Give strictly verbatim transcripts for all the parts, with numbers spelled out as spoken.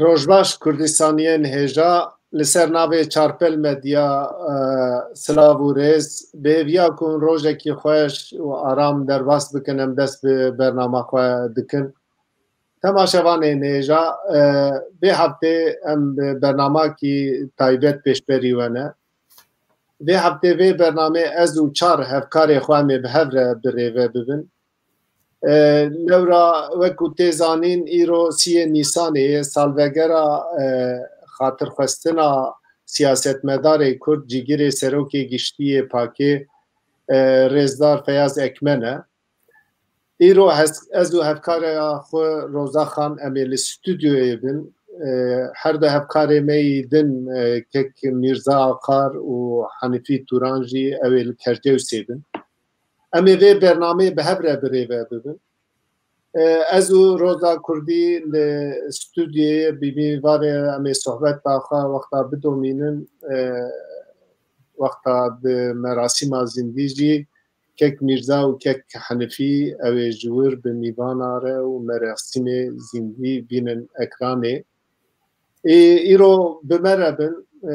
Rojbaş Kurdistaniyên hêja, li ser navê Çarpel Medya, e, silav û rêz. Bi hêviya ku hûn rojekî xweş û aram derbas bikin, em dest bi bernama xwe dikin. Temaşevanên hêja, e, vê heftê em bi bernamakî taybet pêşberî we ne. Vê heftê vê bernamê ez û çar hevkarê xwe em ê bi hev re bi rêve bibin. E, lewra wekî tê zanîn, îro siyê Nîsanê ye, salvegera, e, xatirxwestina siyasetmedarê Kurd, cîgirê serokê giştî yê pakê, e, rêzdar Feyaz Ekmen e. Îro hez-, ez û hevkareya xwe Roza Xan em ê li stûdyoyê bin. E, her du hevkarê me yî din, e, kek Mîrza Aqar û Hanifî Turan jî ew ê li Kercewsê bin. Em ê vê bernameyê bi hev re bi rêve bibin. E, ez û Roza Kurdî li stûdyoyê bi mîvanê em ê sohbeta xwe wexta bidomînin, e, wexta di merasîma zindî jî kek Mîrza û kek Henifî ew ê ji wir bi mîvana re û merasîmê zindî bînin ekranê. Ê, îro bi me re bin, e,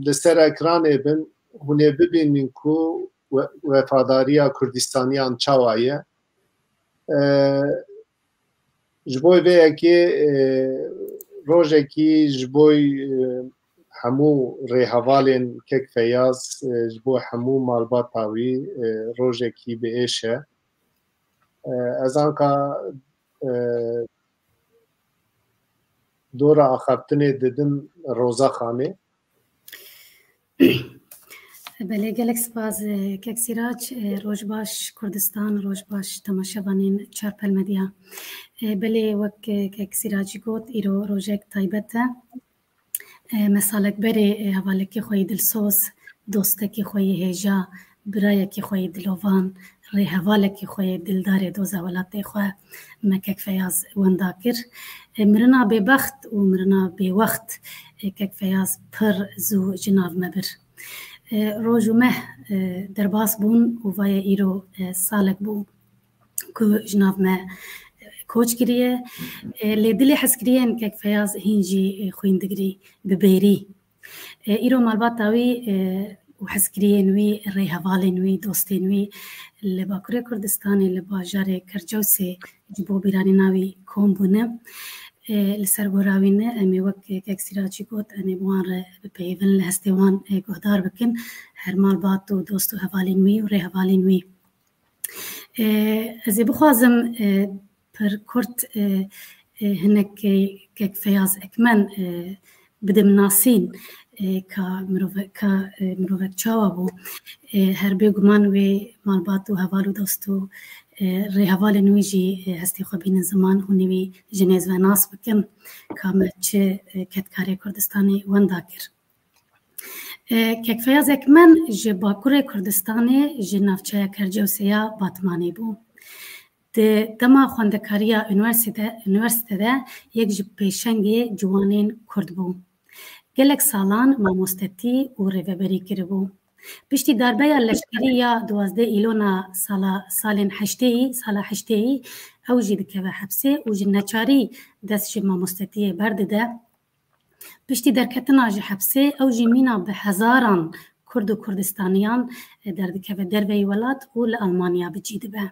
li ser ekranê bin, hûn ê bibînin ku we-, wefadariya Kurdistaniyan çawa ye. E, ji bo vê yekê, e, rojekî ji bo, e, hemû rêhevalên kek Feyaz, e, ji bo hemû malbata wî, e, rojekî bi êş e. E, ez anka, e, dora axaftinê didim Roza Xanê. Belê, gelek spas, e, kek Sîrac. E, roj baş Kurdistan, roj baş temaşevanên Çarpel Medya. E, belê, wek, e, kek Sîracî got, îro rojek taybet e. E, me salek berê, e, hevalekî xwe yê dilsoz, dostekî xwe yê hêja, birayekî xwe yê dilovan, rêhevalekî xwe yê dildarê doza welatê xwe me kek Feyaz wenda kir. E, mirina bêbext û mirina bêwext, e, kek Feyaz pir zû ji nav me bir. E, roj û meh, e, derbas bûn û vaye îro, e, salek bû ku ji nav me koç kiriye. E, lê dilê hezkiriyên kek Feyaz hîn jî, e, xwîn digirî bi bêrî. E, îro malbata wî, e, û hezkiriyên wî, rêhevalên wî, dostên wî li Bakurê Kurdistanê, li bajarê Kercewsê ji bo bîranîna wî kom bûne. E, li ser gora wî ne, em ê wek kek Sîracî got, em ê bi wan re bipeyivin, li hestê wan, e, guhdar bikin, her malbat û dost û hevalên wî û rêhevalên wî. E, ez ê bixwazim, e, pir kurt, e, e, hinek, e, kek Feyaz Ekmen, e, bidim nasîn, e, ka mirove-, ka, e, mirovek çawa bû. E, her bêguman wê malbat û heval û dost û, e, rêhevalên wî jî, e, hestê xwe bînin ziman, hûn ê wî ji nêz ve nas bikin, ka me çi, e, kedkarê Kurdistanê wenda kir. E, kek Feyaz Ekmen ji Bakurê Kurdistanê, ji navçeya Kercewseya Batmanê bû. Di dema xwendekariya unîversîte-, unîversîte de yek ji pêşengê ciwanên Kurd bû. Gelek salan mamostetî û rêveberî kiribû. Piştî darbeya leşkerî ya duwazdeh Îlona sala, salên heştêyî, sala heştêyî, ew jî dikeve hepsê û ji neçarî dest ji mamostetiyê berdide. Piştî derketina ji hepsê, ew jî mîna bi hezaran Kurd û Kurdistaniyan, e, derdikeve derveyî welat û li Almanya bi cî dibe.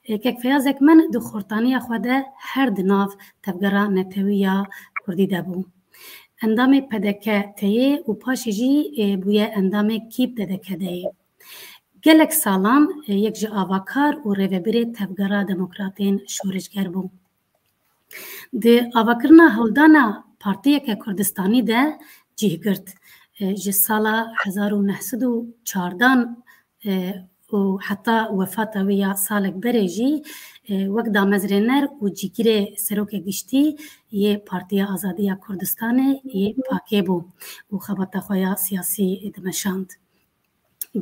E, kek Feyaz Ekmen di xortaniya xwe de her di nav tevgera netewî ya Kurdî de bû. Endamê P D K T yê û paşê jî, e, bûye endamê Kîp D D K D yê. Gelek salan, e, yek ji avakar û rêvebirê tevgera demokratên şorişger bû. Di avakirina hewldana partiyeke Kurdistanî de cih girt. E, ji sala hezar û neh sed û çardan, e, û heta wefata wî ya salek berê jî, e, wek damezrêner û cîgirê serokê giştî yê Partiya Azadiya Kurdistanê yê pakê bû û xebata xwe ya siyasî dimeşand.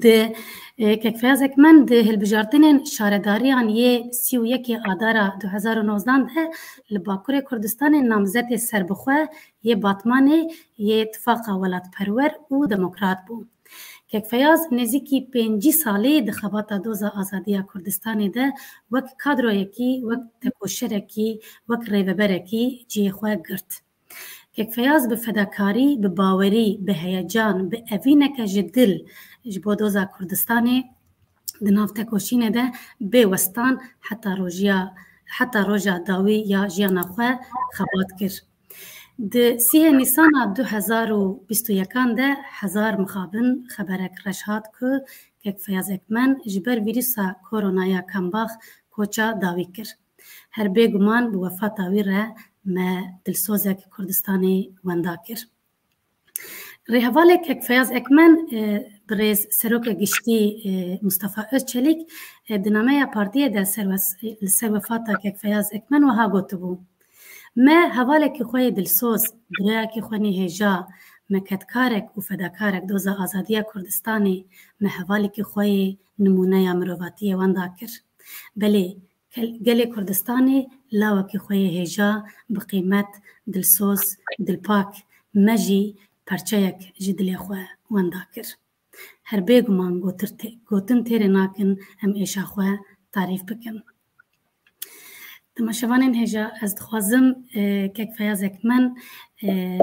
Di, e, kek Feyaz Ekmen di hilbijartinên şaredariyan yê sî û yekê Adara du hezar û nozdan de li Bakurê Kurdistanê namzetê serbixwe yê Batmanê yê Tifaqa Welatperwer û Demokrat bû. Kek Feyaz nêzîkî pêncî salî di xebata doza azadiya Kurdistanê de wek kadroyekî, wek tekoşerekî, wek rêveberekî cihê xwe girt. Kek Feyaz bi fedakarî, bi bawerî, bi heyecan, bi evîneke ji dil ji bo doza Kurdistanê di nav tekoşînê de bê westan heta rojiya, heta roja dawî ya jiyana xwe xebat kir. Di sîhê Nîsana du hezar û bîst û yekan de hezar mixabin xeberek reş hat ku Kek Feyaz Ekmen ji ber vîrusa koronaya kembax koça dawî kir. Her bêguman bi wefata wî re me dilsozek Kurdistanê wenda kir. Rêhevalê Kek Feyaz Ekmen, e, birêz Seroka Giştî, e, Mustafa Özçelik, e, di nameya partiyê de serwe, li ser wefata Kek Feyaz Ekmen wiha gotibû: Me hevalekî xwe yê dilsoz, birayekî xwe nê hêja, me kedkarek û fedakarek doza azadiya Kurdistanê, me hevalekî xwe yê nimûneya mirovatiyê wenda kir. Belê, Gel-, gelê Kurdistanê lawekî xwe yê hêja, bi qîmet, dilsoz, dilpak, me jî perçeyek ji dilê xwe wenda kir. Her bêguman gotir tê-, gotin têrê nakin em êşa xwe tarîf bikin. Temaşevanên hêja, ez dixwazim, e, Kek Feyaz Ekmen, e,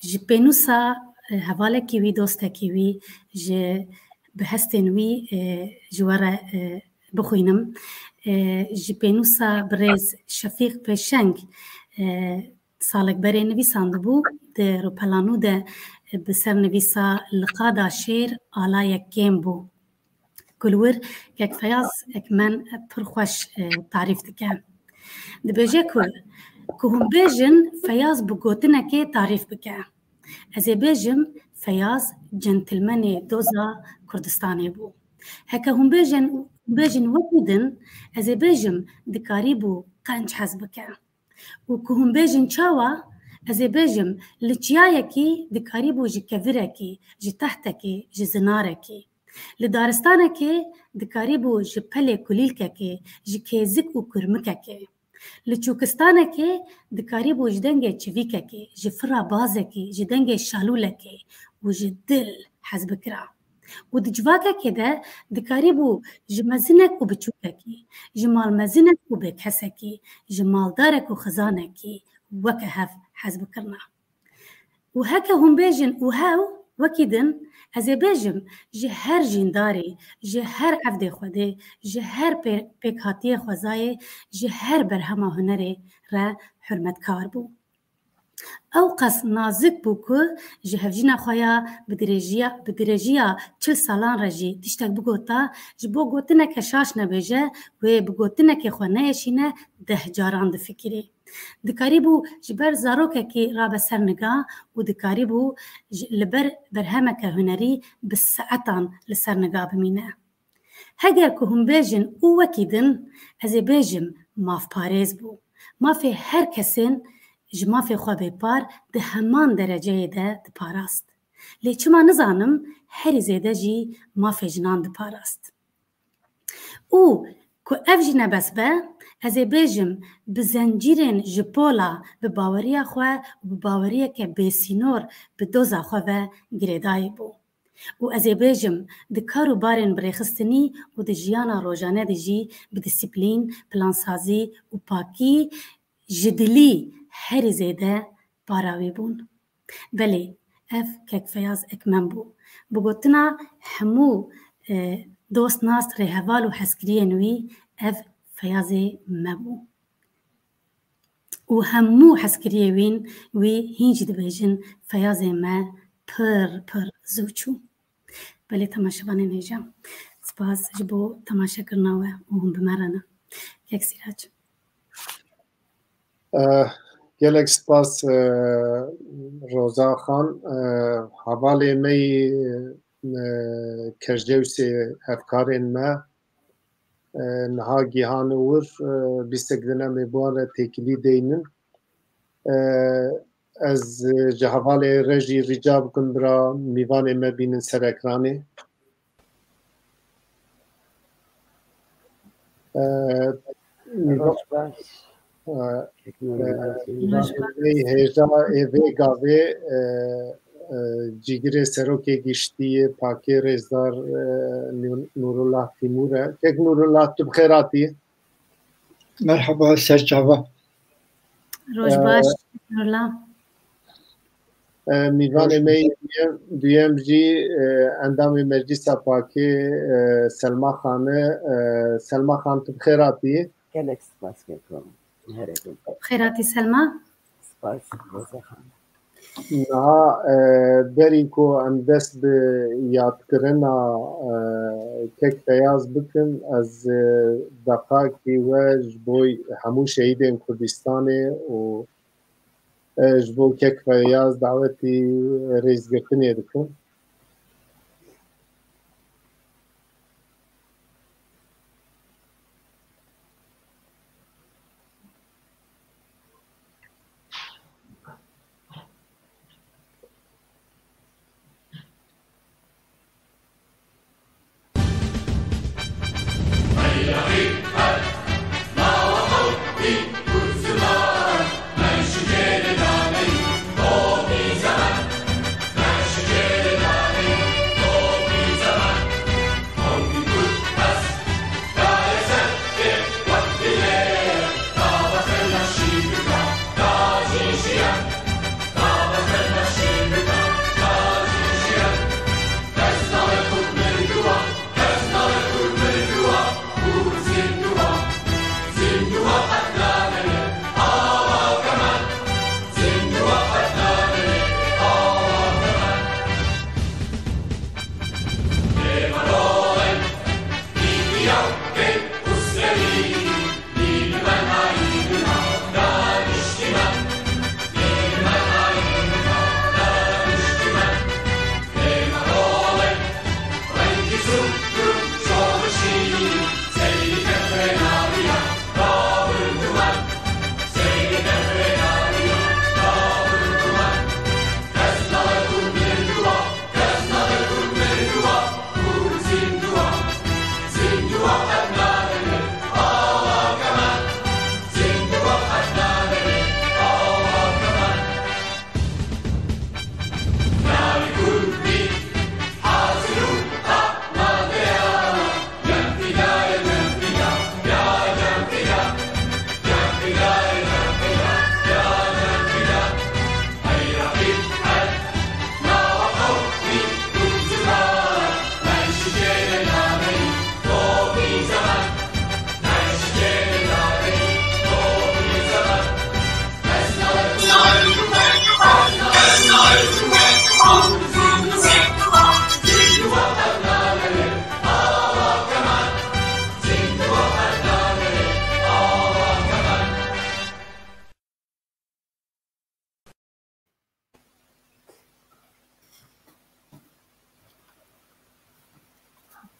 ji pênûsa, e, hevalekî wî, dostekî wî, ji bi hestên wî, e, ji we re, e, bixwînim. E, ji pênûsa birêz Şefîq Pêşeng, e, salek berê nivîsandibû, di Rûpelanû de, e, bi sernivîsa Li qada şêr alayek kêm bû, ku li wir Kek Feyaz Ekmen pir xweş, e, tarîf dike. Dibêje ku, ku hûn bêjin Feyaz bi gotinekê tarîf bike. Ez ê bêjim Feyaz centilmenê doza Kurdistanê bû. Heke hûn bêjin, bêjin wekî din, ez ê bêjim dikarîbû qenc hez bike. Û ku hûn bêjin çawa, ez ê bêjim li çiyayekî dikarîbû ji kevirekî, ji tehtekî, ji zinarekî. Li daristanekê dikarîbû ji pelê kulîlkekê, ji kêzik û kurmikekê. Li çûkistanekê dikarîbû ji dengê çivîkekê, ji fira bazekî, ji dengê şalûlekê û ji dil hez bikira. Û di civakekê de dikarîbû ji mezinek û biçûkekî, ji malmezinek û bêkesekî, ji maldarek û xizanekî weke hev hez bikirina. Û heke hûn bêjin û hew, wekî din, ez ê bêjim, ji her jîndarê, ji her evdê Xwedê, ji her pê-, pêkhatiyê xwezayê, ji her berhema hunerê re hurmetkar bû. Ew qas nazik bû ku ji hevjîna xwe ya bi dirêjiya, bi dirêjiya çil salan re jî tiştek bigota, ji bo gotineke şaş nebêje, wê bi gotinekê xwe neêşîne, deh caran difikirî. Dikarîbû ji ber zarokekî rabe ser niga û dikarîbû ji, li ber berhemeke hunerî bi saetan li ser niga bimîne. Heger ku hûn bêjin û wekî din, ez ê bêjim mafparêz bû. Mafê her kesên ji mafê xwe bêpar di heman dereceyê de diparast. Lê çima nizanim herî zêde jî mafê jinan diparast. Û ku ev jî ne bes be, ez ê bêjim, bi zencîrên ji pola, bi baweriya xwe û bi baweriyeke bêsînor bi doza xwe ve girêdayî bû. Û ez ê bêjim, di kar û barên birêxistinî û di jiyana rojane de jî bi disiplîn, plansazî û pakî ji dilî herî zêde para wî bûn. Belê, ev Kek Feyaz Ekmen bû. Bi gotina hemû, e, dost, nas, rêheval û hezkiriyên wî, ev Feyazê me bû. Û hemû hezkiriyê wîn, wî hîn jî dibêjin, Feyazê me pir, pir zû çû. Belê temaşevanên hêja, spas ji bo temaşekirina we û hûn bi me re ne. Kek Sîrac. Eh, gelek spas, eh, Roza Xan. Eh, hevalê me yî, eh, Kercewsê, hevkarên me, eh, niha gihane wir, eh, bîstek din em ê bi wan re têkilî deynin. Eh, ez, eh, ji hevalê re jî rica bikim bira mîvanê me bînin ser ekranê. Eh, Roj baş. Eh, Teknoloji eh, baş. Hêja ê vê gavê, eh, eh, cîgirê serokê giştî yê pakê rêzdar, eh, Nûr-, Nûrullah Tîmûr e. Kek Nûrullah, tu bi xêr hatî. Merhaba, serçava. Roj baş, Nurla. E, mîvanê me yê duyem, duyem jî, e, endamê Meclîsa Pakê, e, Selma Xan e. E, Selma Xan, tu bi xêr hatî. Gelek spas kekim. Herê bin. Xêr hatî Selma. Spas, Roza Xan. Niha, e, berî ku em dest bi yadkirina, e, Kek Feyaz bikin, ez, e, deqakî we ji bo hemû şehîdên Kurdistanê û, e, ji bo Kek Feyaz dawetî rêzgirtinê dikim.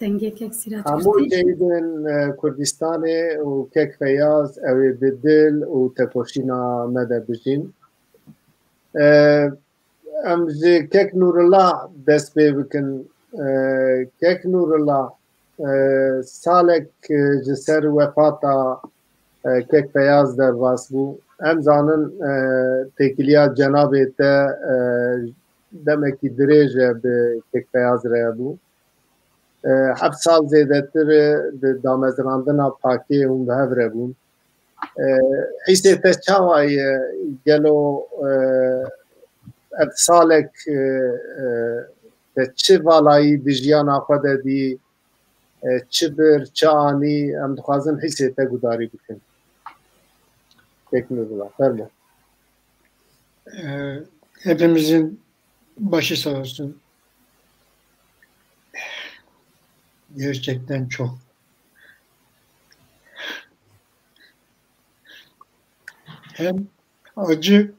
Dengê Kek Sîrac Hemû Kurtî. Şehîdên, e, Kurdistanê û Kek Feyaz, ew ê bi dil û tekoşîna me de bijîn. E, Em ji Kek Nûrullah dest pê bikin. E, Kek Nûrullah, e, salek, e, ji ser wefata, e, Kek Feyaz derbas bû. Em zanin, e, têkiliya cenabê te, e, demekî dirêj e bi Kek Feyaz re bû. E, heft sal zêdetir e di damezrandina Pakê hûn bi hev re bûn. E, hîsê te çawa ye? Gelo, e, ev salek, e, e, te çi valayî di jiyana xwe de dî? E, çi bir, çi anî? Em dixwazin hîsê te gudarî bikin. Kek Nûrullah, fermo. E, hepimizin başı sağ olsun. Gerçekten çok hem acı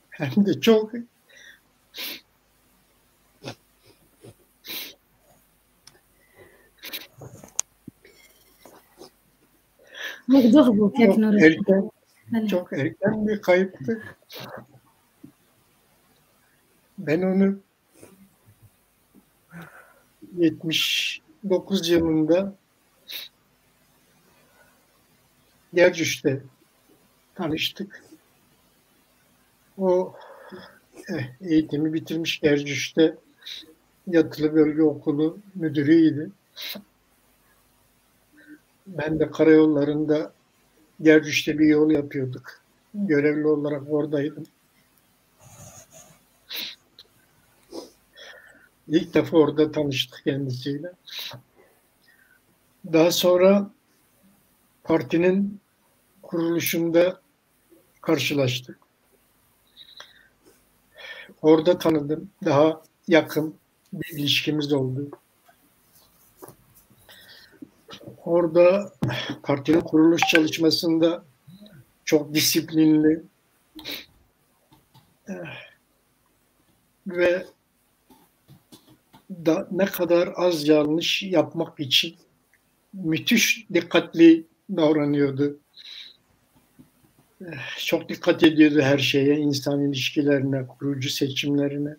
hem de çok Mexdûr bû, Kek Nûrullah. Erken, Belê. Çok erken bir kayıptı. Ben onu yetmiş dokuz yılında Gercüş'te tanıştık. O, eh, eğitimi bitirmiş Gercüş'te yatılı bölge okulu müdürüydü. Ben de karayollarında Gercüş'te bir yol yapıyorduk. Görevli olarak oradaydım. İlk defa orada tanıştık kendisiyle. Daha sonra partinin kuruluşunda karşılaştık. Orada tanıdım. Daha yakın bir ilişkimiz oldu. Orada partinin kuruluş çalışmasında çok disiplinli, eh, ve da ne kadar az yanlış yapmak için müthiş dikkatli davranıyordu. Eh, çok dikkat ediyordu her şeye, insan ilişkilerine, kurucu seçimlerine.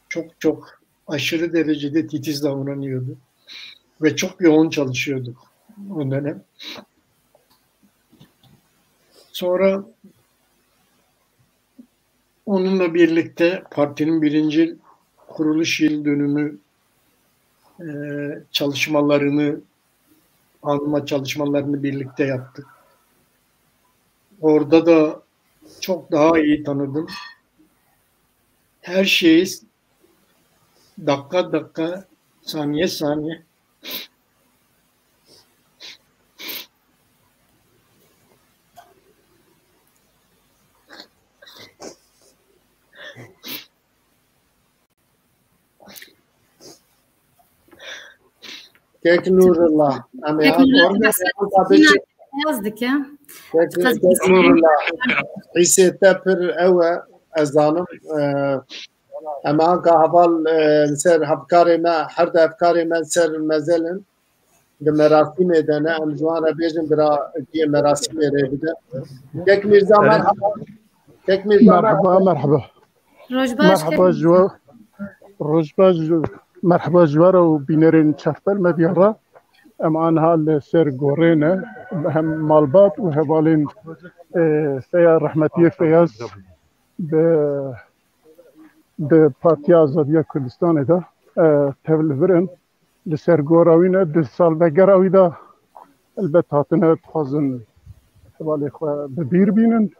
Çok çok aşırı derecede titiz davranıyordu. Ve çok yoğun çalışıyorduk o dönem. Sonra onunla birlikte partinin birinci kuruluş yıl dönümü, e, çalışmalarını, anma çalışmalarını birlikte yaptık. Orada da çok daha iyi tanıdım. Her şeyi dakika dakika, saniye saniye Kek Nurullah. Em ê Kek Nurullah, orada Hasan orada Sina bêjin. Beyaz dike. Kek, Kek Nurullah. Îsê te pir ew e, ez zanim, e, em anka heval, e, li ser hevkarê me, her du hevkarê me li ser mezel in. Di merasîmê de ne, em ji wan re bêjin bira cihê merasîmê rê bide. Kek Mîrza, merhaba. Kek Mîrza, merhaba, merhaba. Roj baş, Merhaba kek ji we, roj baş ji, merhaba ji we re û bînerên Çavpel Medya re. Em aniha li ser gorê ne, hem malbat û hevalên, e, Feya-, rehmetiyê Feyaz bi, bi Partiya Azadiya Kurdistanê de, e, tevlivir in. Li ser gora wî ne, di salvegera wî de elbet hatine, dixwazin hevalê xwe bi bîr bînin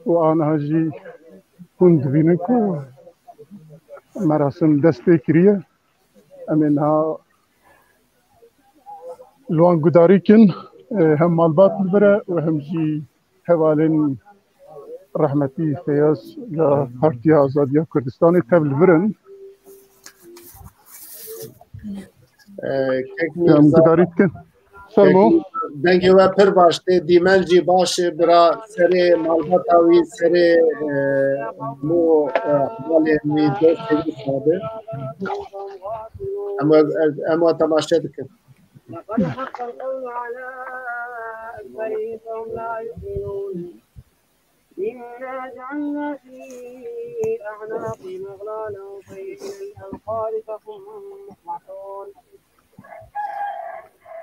û aniha jî hûn dibînin ku merasim dest pê kiriye. Em ê niha li wan gudarî kin, e, hem malbat li vir e û hem jî hevalên rehmetî Feyaz ya Partiya Azadiya Kurdistanê tev li vir in. Ee, Kek Em Mîrza, gudarî dikin. Kek Sermo. Mîrza, dengê we pir baş tê, dîmen jî baş e, bira serê malbata wî, serê, e, hemû, e, hevalên wî, dostê wî sabe. Em we, em we temaşe dikin. لقد حق القول على أكثرهم فهم لا يؤمنون. إنا جعلنا في أعناقهم أغلالا فهي إلى الأذقان فهم مقمحون.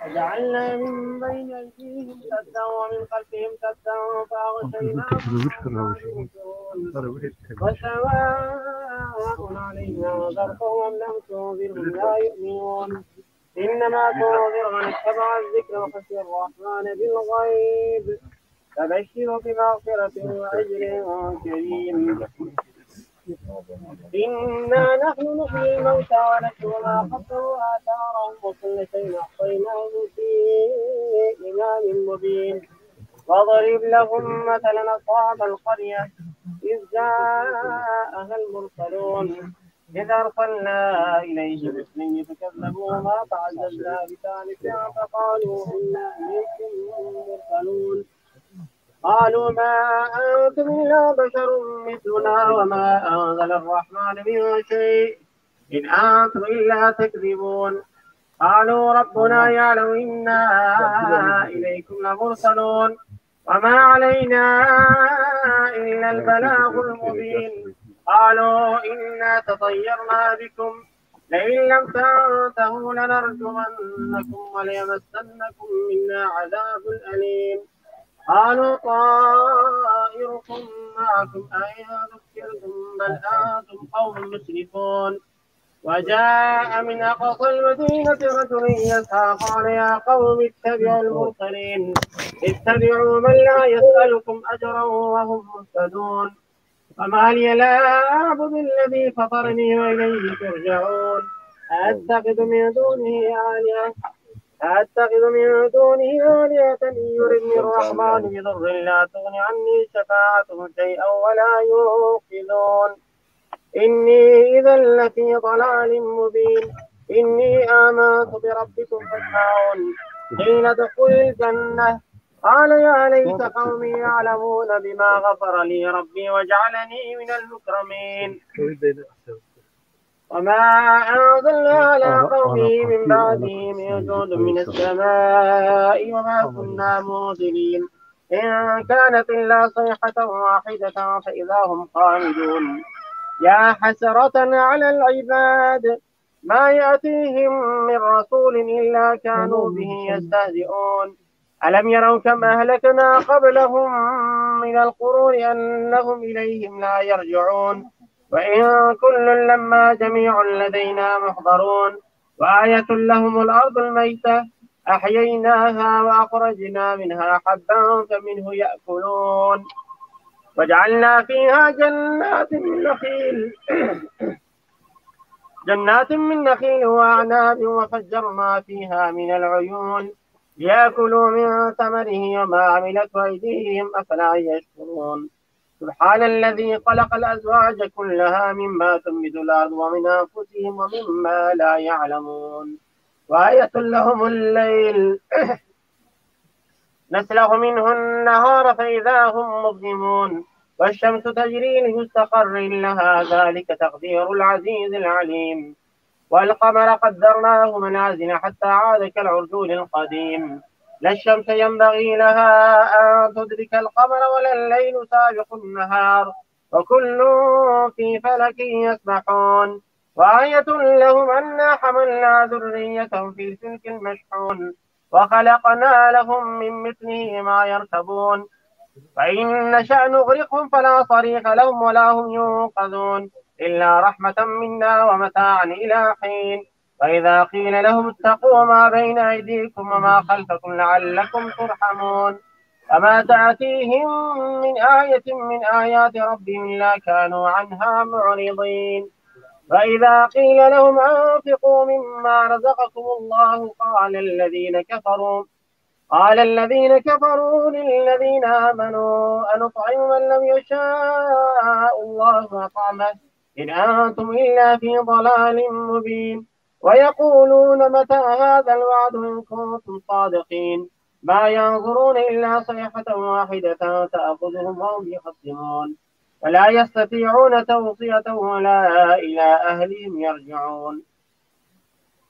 وجعلنا من بين أيديهم سدا ومن خلفهم سدا فأغشيناهم فهم لا يبصرون. وسواء عليهم أنذرتهم أم لم تنذرهم لا يؤمنون. إنما تنذر من اتبع الذكر وخشي الرحمن بالغيب فبشره بمغفرة وأجر كريم. إنا نحن نحيي الموتى ونكتب ما قدموا وآثارهم وكل شيء أحصيناه في إمام مبين. واضرب لهم مثلا أصحاب القرية إذ جاءها المرسلون. إذ أرسلنا إليهم اثنين فكذبوهما فعززنا بثالث فقالوا إنا إليكم مرسلون. قالوا ما أنتم إلا بشر مثلنا وما أنزل الرحمن من شيء إن أنتم إلا تكذبون. قالوا ربنا يعلم إنا إليكم لمرسلون. وما علينا إلا البلاغ المبين. قالوا إنا تطيرنا بكم لئن لم تنتهوا لنرجمنكم وليمسنكم منا عذاب أليم. قالوا طائركم معكم أئن ذكرتم بل أنتم قوم مسرفون. وجاء من أقصى المدينة رجل يسعى قال يا قوم اتبعوا المرسلين اتبعوا من لا يسألكم أجرا وهم مهتدون. وما لي لا أعبد الذي فطرني وإليه ترجعون. أأتخذ من دونه آلهة أأتخذ من دونه آلهة إن يردني الرحمن بضر لا تغن عني شفاعتهم شيئا ولا ينقذون. إني إذا لفي ضلال مبين. إني آمنت بربكم فاسمعون. قيل ادخل الجنة. قال يا ليت قومي يعلمون بما غفر لي ربي وجعلني من المكرمين. وما أنزلنا على قومه من بعده من جند من السماء وما كنا منزلين. إن كانت إلا صيحة واحدة فإذا هم خامدون. يا حسرة على العباد ما يأتيهم من رسول إلا كانوا به يستهزئون. ألم يروا كم أهلكنا قبلهم من القرون أنهم إليهم لا يرجعون. وإن كل لما جميع لدينا محضرون. وآية لهم الأرض الميتة أحييناها وأخرجنا منها حبا فمنه يأكلون. وجعلنا فيها جنات من نخيل جنات من نخيل وأعناب وفجرنا فيها من العيون ليأكلوا من ثمره وما عملته أيديهم أفلا يشكرون. سبحان الذي خلق الأزواج كلها مما تنبت الأرض ومن أنفسهم ومما لا يعلمون. وآية لهم الليل نسلخ منه النهار فإذا هم مظلمون. والشمس تجري لمستقر لها ذلك تقدير العزيز العليم. والقمر قدرناه منازل حتى عاد كالعرجون القديم. لا الشمس ينبغي لها أن تدرك القمر ولا الليل سابق النهار وكل في فلك يسبحون. وآية لهم أنا حملنا ذريتهم في الفلك المشحون وخلقنا لهم من مثله ما يركبون. فإن نشأ نغرقهم فلا صريخ لهم ولا هم ينقذون إلا رحمة منا ومتاعا إلى حين. وإذا قيل لهم اتقوا ما بين أيديكم وما خلفكم لعلكم ترحمون. وما تأتيهم من آية من آيات ربهم إلا كانوا عنها معرضين. وإذا قيل لهم أنفقوا مما رزقكم الله قال الذين كفروا قال الذين كفروا للذين آمنوا أنطعم من لو يشاء الله أطعمه إن أنتم إلا في ضلال مبين. ويقولون متى هذا الوعد إن كنتم صادقين. ما ينظرون إلا صيحة واحدة تأخذهم وهم يخصمون. ولا يستطيعون توصية ولا إلى أهلهم يرجعون.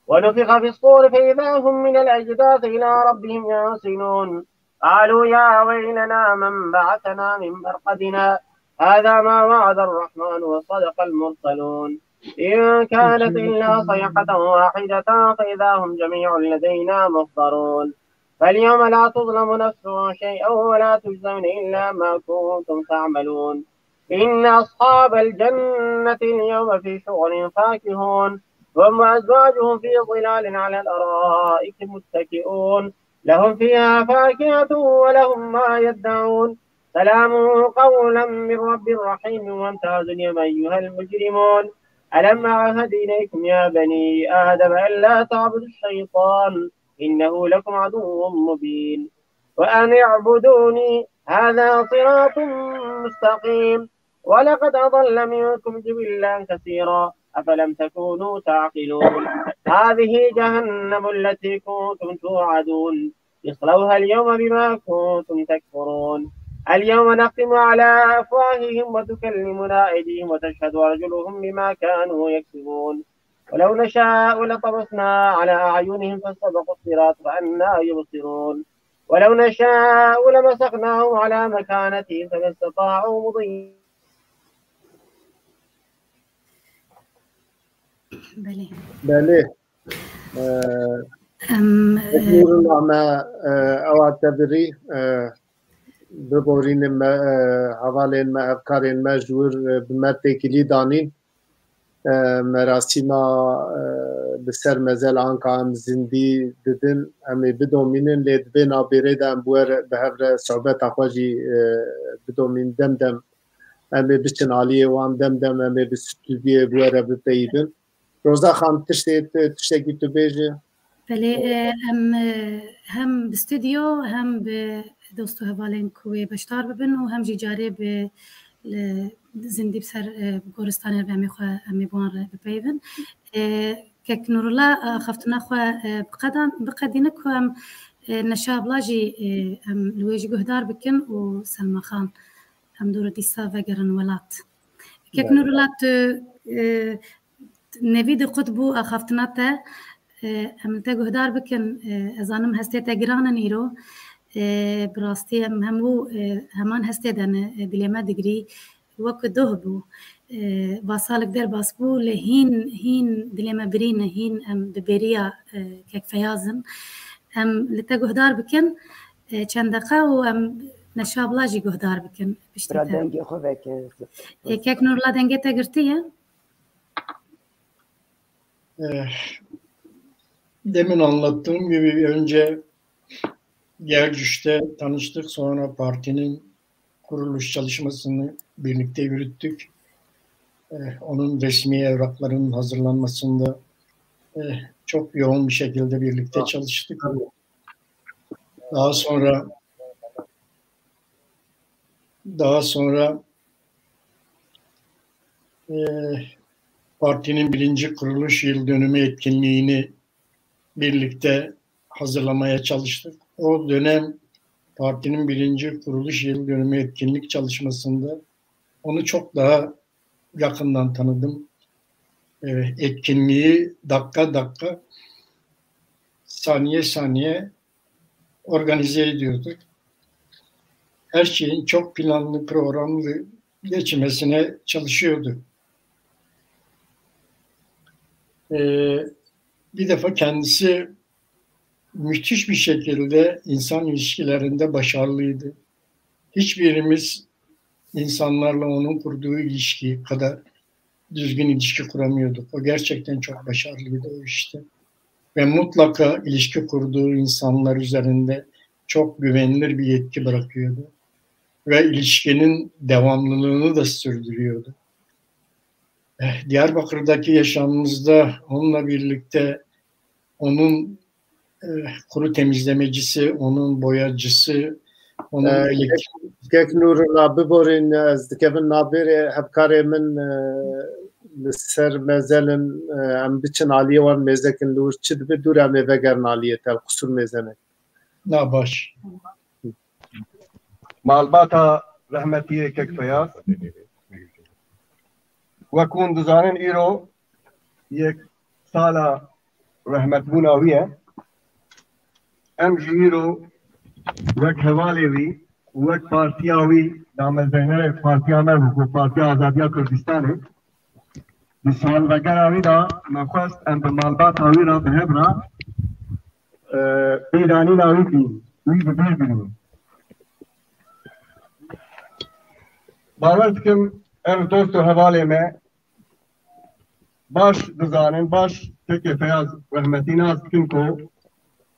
ونفخ في الصور فإذا هم من الأجداث إلى ربهم ينسلون. قالوا يا ويلنا من بعثنا من مرقدنا هذا ما وعد الرحمن وصدق المرسلون. إن كانت إلا صيحة واحدة فإذا هم جميع لدينا محضرون. فاليوم لا تظلم نفس شيئا ولا تجزون إلا ما كنتم تعملون. إن أصحاب الجنة اليوم في شغل فاكهون. هم وأزواجهم في ظلال على الأرائك متكئون. لهم فيها فاكهة ولهم ما يدعون. سلام قولا من رب رحيم. وامتازوا اليوم أيها المجرمون. ألم أعهد إليكم يا بني آدم ألا تعبدوا الشيطان إنه لكم عدو مبين. وأن اعبدوني هذا صراط مستقيم. ولقد أضل منكم جبلا كثيرا أفلم تكونوا تعقلون. هذه جهنم التي كنتم توعدون اصلوها اليوم بما كنتم تكفرون. اليوم نختم على أفواههم وتكلمنا أيديهم وتشهد أرجلهم بما كانوا يكسبون. ولو نشاء لطمسنا على أعينهم فاستبقوا الصراط فأنى يبصرون. ولو نشاء لمسخناهم على مكانتهم فما استطاعوا مضيا. بله. بله. Em, Nûrullah, me ewa te birî, biborînin me, hevalên me, hevkarên me ji wir bi me têkilî danîn. Merasîma li ser Mezel Anka em zindî didin, em ê bidomînin, lê di vê navbêrê de em bi we re, bi hev re sohbeta xwe jî bidomîn. Dem dem em ê biçin aliyê wan, dem dem em ê bi stûdyoyê bi we re bipeyivin. Roza Xan, tiştê, tiştekî tu bêje? Belê, e, em, e, hem bi stûdyo, hem bi dost û hevalên ku wê beşdar bibin û hem jî carê bi, li zindî bi ser, e, bi goristanê ve em ê xwe, em ê bi wan re bipeyivin. E, Kek Nûrullah, e, axaftina xwe, e, biqedan-, biqedîne ku em, e, Neşe abla jî, e, em li wê jî guhdar bikin û Selma Xan, em dûr dîsa vegerin welat. Kek Belê. Nûrullah, tu, e, Nevî di qut bû axaftina te. E, em li te guhdar bikin. E, ez zanim hestê te giran in îro. E, bi rastî em hemû, e, heman hestê de ne, e, dilê me digirî. Wekî doh bû. E, va salik derbas bû, lê hîn, hîn dilê me birî ne, hîn em bi bêriya, e, kek Feyaz in. Em li te guhdar bikin, e, çend deqa û em Neşe abla jî guhdar bikin piştî Bira te. Dengê xwe veke. E, kek Nurla, dengê te girtiye? Eh, demin anlattığım gibi önce Gercüş'te tanıştık, sonra partinin kuruluş çalışmasını birlikte yürüttük. Eh, onun resmi evraklarının hazırlanmasında, eh, çok yoğun bir şekilde birlikte çalıştık. Daha sonra, daha sonra e, partinin birinci kuruluş yıl dönümü etkinliğini birlikte hazırlamaya çalıştık. O dönem partinin birinci kuruluş yıl dönümü etkinlik çalışmasında onu çok daha yakından tanıdım. E, etkinliği dakika dakika, saniye saniye organize ediyorduk. Her şeyin çok planlı, programlı geçmesine çalışıyordu. Ee, bir defa kendisi müthiş bir şekilde insan ilişkilerinde başarılıydı. Hiçbirimiz insanlarla onun kurduğu ilişki kadar düzgün ilişki kuramıyorduk. O gerçekten çok başarılıydı o işte. Ve mutlaka ilişki kurduğu insanlar üzerinde çok güvenilir bir yetki bırakıyordu. Ve ilişkinin devamlılığını da sürdürüyordu. Eh, Diyarbakır'daki yaşamımızda onunla birlikte onun, eh, kuru temizlemecisi, onun boyacısı, onun Ee, elektrik- Kek, Kek Nurullah, biborîn, ez dikevin navbêrê hevkarê min, e, li ser mezelin, e, em biçin aliyê wan mêzekin li wir çi dibe, dûr em ê vegerin aliyê te, qisûr mêzenek. Na baş. Malbata rehmetiyê Kek Feyaz. Wek hûn dizanin, îro yek sala rehmetbûna wî ye. Em jî îro wek hevalê wî, wek partiya wî, damezrênerê partiya me bû, ku Partiya Azadiya Kurdistanê, di salvegera wî de me xwest em bi malbata wî re bi hev re, e, pêdanîna wî bîn, wî bi bîr bînin. Bawer dikim ev dost û hevalê me baş dizanin, baş Kekê Feyaz rehmetî nas dikin ku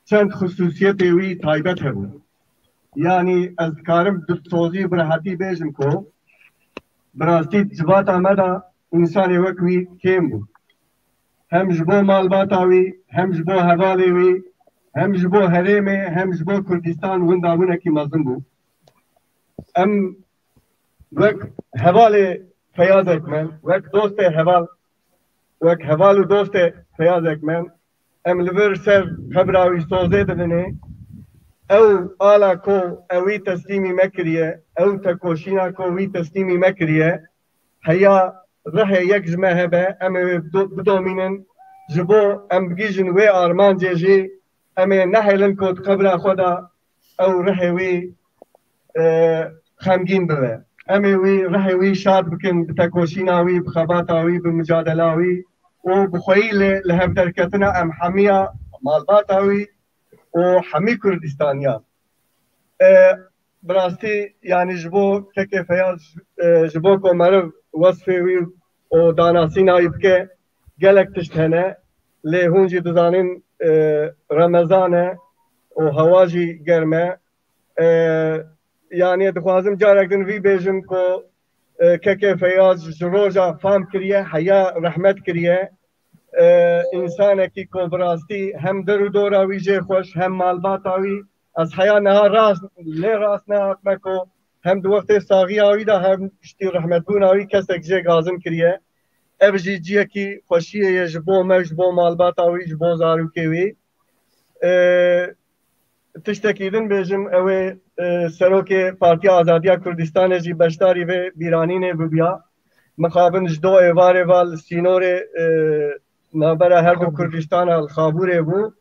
çend xisûsiyetê wî taybet hebû. Yanî ez dikarim bi sozî, bi rehetî bêjim ku bi rastî di civata me de însanê wek wî kêm bû. Hem ji bo malbata wî, hem ji bo hevalê wî, hem ji bo herêmê, hem ji bo Kurdistan winda winekî mezin bû. Em wek hevalê Feyazek me, wek dostê heval, wek heval û dostê Feyazek me, em li vir ser qebra wî sozê didinê. Ew ala ku ew wî teslîmî me kiriye, ew tekoşîna ku wî teslîmî me kiriye, heya rihê yek ji me hebe, em ê wê bido-, bidomînin. Ji bo em bigihîjin wê armancê jî, em ê nehêlin ku di qebra xwe de ew rihê wî, e, xemgîn bibe. Em ê wî, rihê wî şad bikin bi tekoşîna wî, bi xebata wî, bi micadela wî û bi xweyî li, li hevderketina em hemiya malbata wî û hemî Kurdistaniya. E, bi rastî, yanî ji bo Kekê Feyaz, e, ji bo ku meriv wesfê wî û danasîna wî bike, gelek tişt hene. Lê hûn jî dizanin, e, Remezan e û hewa jî germ e. E, yanî dixwazim carek din vî bêjim ku E, Keke Feyaz ji roja fam kiriye, heya rehmet kiriye. E, însanekî ku bi rastî hem der û dora wî jê xweş, hem malbata wî. Ez heya niha rast, lê rast nehatime ku hem di wextê saxiya wî de hem piştî rehmetbûna wî kesek jê gazim kiriye. Ev jî ciyekî xweşiyê ye ji bo me, ji bo malbata wî, ji bo zarokê wî. E, Tiştekî din bêjim, ew ê, e, serokê Partiya Azadiya Kurdistanê jî beşdarî vê bîranînê bibiya. Mixabin ji do êvarê va li sînorê, e, navbera her du Kurdistana li Xabûrê bû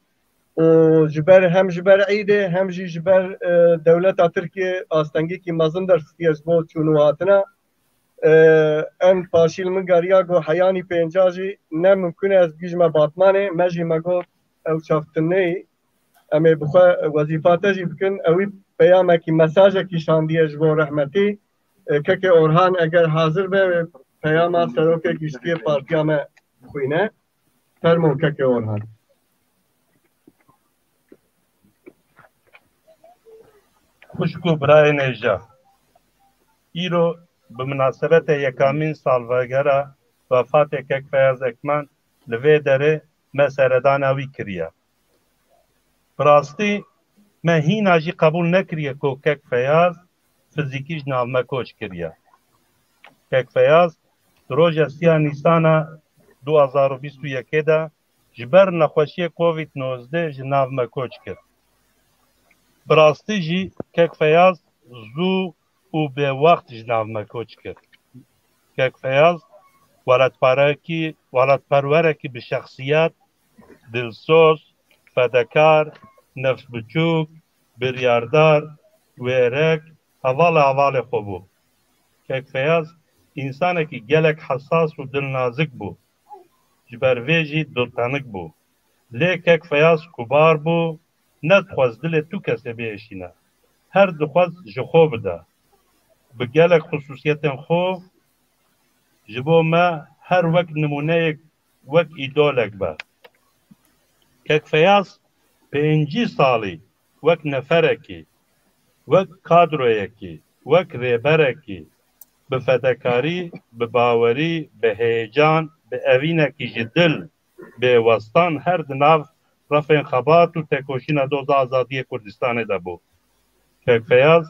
û ji ber, hem ji ber Îdê hem jî ji ber, e, dewleta Tirkiye astengîkî mezin derxistiye ji bo çûn û hatina. E, en paşî li min geriya ku heyanî pênca jî ne mimkun e ez bigihîjme Batmanê, me jî me got ew çax tu neyî, em ê bi xwe wezîfa te jî bikin. Ewî peyamekî, mesajekî şandiye ji bo rehmetî. E, Kekê Orhan eger hazir be, peyama serokê giştiyê partiya me bixwîne. Fermo Kekê Orhan. Xwişk û birayên hêja, îro bi minasebetê yekamîn salvegera wefatê Kek Feyaz Ekman li vê derê me seredana wî kiriye. Bi rastî me hîna jî qebûl nekiriye ku Kek Feyaz fizîkî ji nav me koç kiriye. Kek Feyaz di roja sîya Nîsana du hazar û bîst û yekê de ji ber nexweşiyê Covid nozdeh ji nav me koç kir. Bi rastî jî Kek Feyaz zû û bêwext ji nav me koç kir. Kek Feyaz welatparekî, welatperwerekî bi şexsiyet, dilsoz, fedekar, nefsbiçûk, biryardar, wêrek, hevalê hevalê xwe bû. Kek Feyaz însanekî gelek hesas û dilnazik bû. Ji ber vê jî diltenik bû. Lê Kek Feyaz kubar bû, nedixwest dilê tu kesê biêşîne. Her dixwest ji xwe bide. Bi gelek xisûsiyetên xwe ji bo me her wek nimûneyek, wek îdolek be. Kek Feyaz pêncî salî wek neferekî, wek kadroyekî, wek rêberekî bi fedekarî, bi bawerî, bi heyecan, bi evînekî ji dil, bêwestan her di nav refên xebat û tekoşîna doza azadiyê Kurdistanê de bû. Kek Feyaz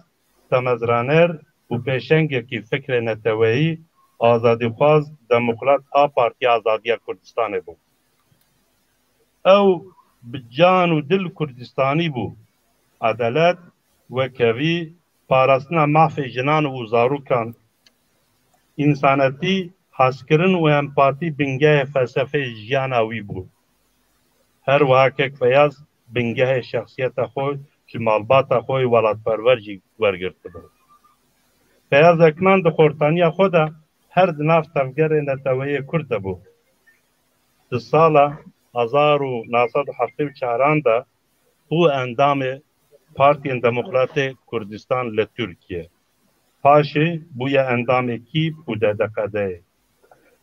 temezraner û pêşengekî fikrê neteweyî, azadîxwaz, demokrat a Partiya Azadiya Kurdistanê bû. Ew bi can û dil Kurdistanî bû. Edalet, wekevî, parastina mafê jinan û zarokan, însanetî, hezkirin û empatî bingehê felsefeyê jiyana wî bû. Her wiha Kek Feyaz bingehê şexsiyeta xwe ji malbata xwe yê welatperwer jî wergirtibû. Feyaz Ekman di xortaniya xwe de her di nav tevgerê neteweyê Kurd de bû. Di sala hezar û neh sed û heftê û çaran de bû endamê Partiyên Demokratê Kurdistan li Tirkiye. Paşê bûye endamê kîp û D D Q D'yê.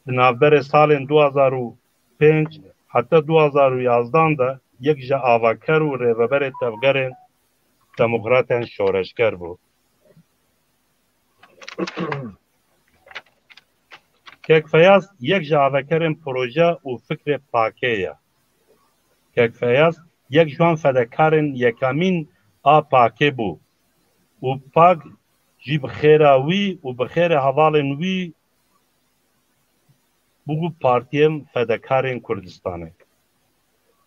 Di navberê salên du hazar û pênc heta du hazar û yazdan de yek ji avaker û rêveberê tevgerên demokratên şoreşger bû. Kek Feyaz yek ji avekerên proje û fikrê pakê ye. Kek Feyaz yek ji wan fedekarên yekamîn a pakê bû û pak jî bi xêra wî û bi xêrê hevalên wî bû partiyên fedekarên Kurdistanê.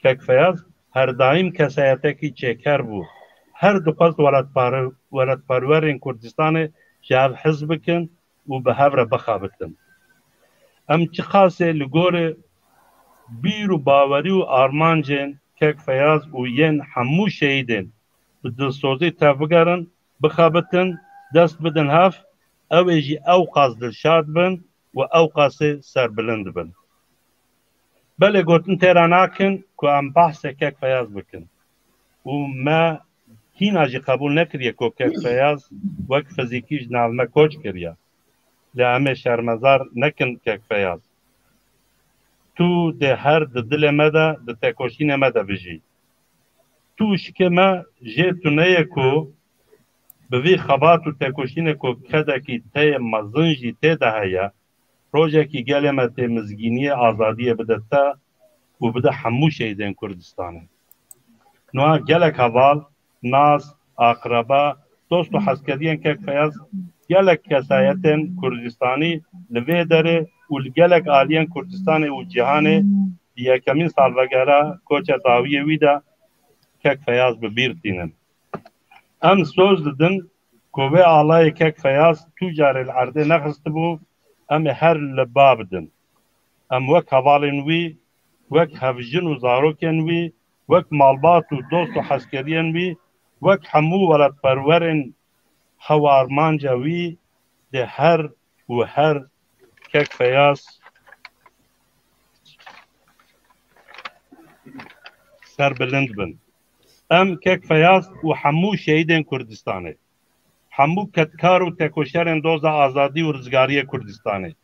Kek Feyaz her daîm kesayetekî çêker bû. Her dixwest welatpar-, welatperwerên Kurdistanê ji hev hez bikin û bi hev re bixebitin. Em çiqasê li gorî bîr û bawerî û armancên Kek Feyaz û yên hemû şehîdên bi dilsozî tevbigerin, bixebitin, dest bidin hev, ew ê jî ewqas dilşad bin û ewqasê serbilind bin. Belê gotin têra nakin ku em behsê Kek Feyaz bikin û me hîna jî qebûl nekiriye ku Kek Feyaz wek fizîkî ji nav me koç kiriye. Lê em ê şermezar nekin Kek Feyaz. Tu dê her di dilê me de, di tekoşînê me de bijî. Tu û şikê me jê tune ye ku Bi vî xebat û tekoşînê ku kedekî teyê mezin jî tê de heye, rojekî gelê me tê mizgîniyê azadiyê bide te û bide hemû şehîdên Kurdistanê. Niha gelek heval, nas, aqreba, dost û heskeriyên kek Feyaz, gelek kesayetên Kurdistanî li vê derê û li gelek aliyên Kurdistanê û cîhanê di yekemîn salvegera koça dawiyê wî de kek Feyaz bi bîr tînin. Em soz didin ku vê alayê kek Feyaz tu carê li erdê nexistibû, em ê her li ba bidin. Em wek hevalên wî, wek hevjin û zarokên wî, wek malbat û dost û heskeriyên wî, wek hemû welatperwerên hewarmanca wî dê her û her kek Feyaz serbilind bin. Em kek Feyaz û hemû şehîdên Kurdistanê, hemû kedkar û tekoşerên doza azadî û rizgariyê Kurdistanê,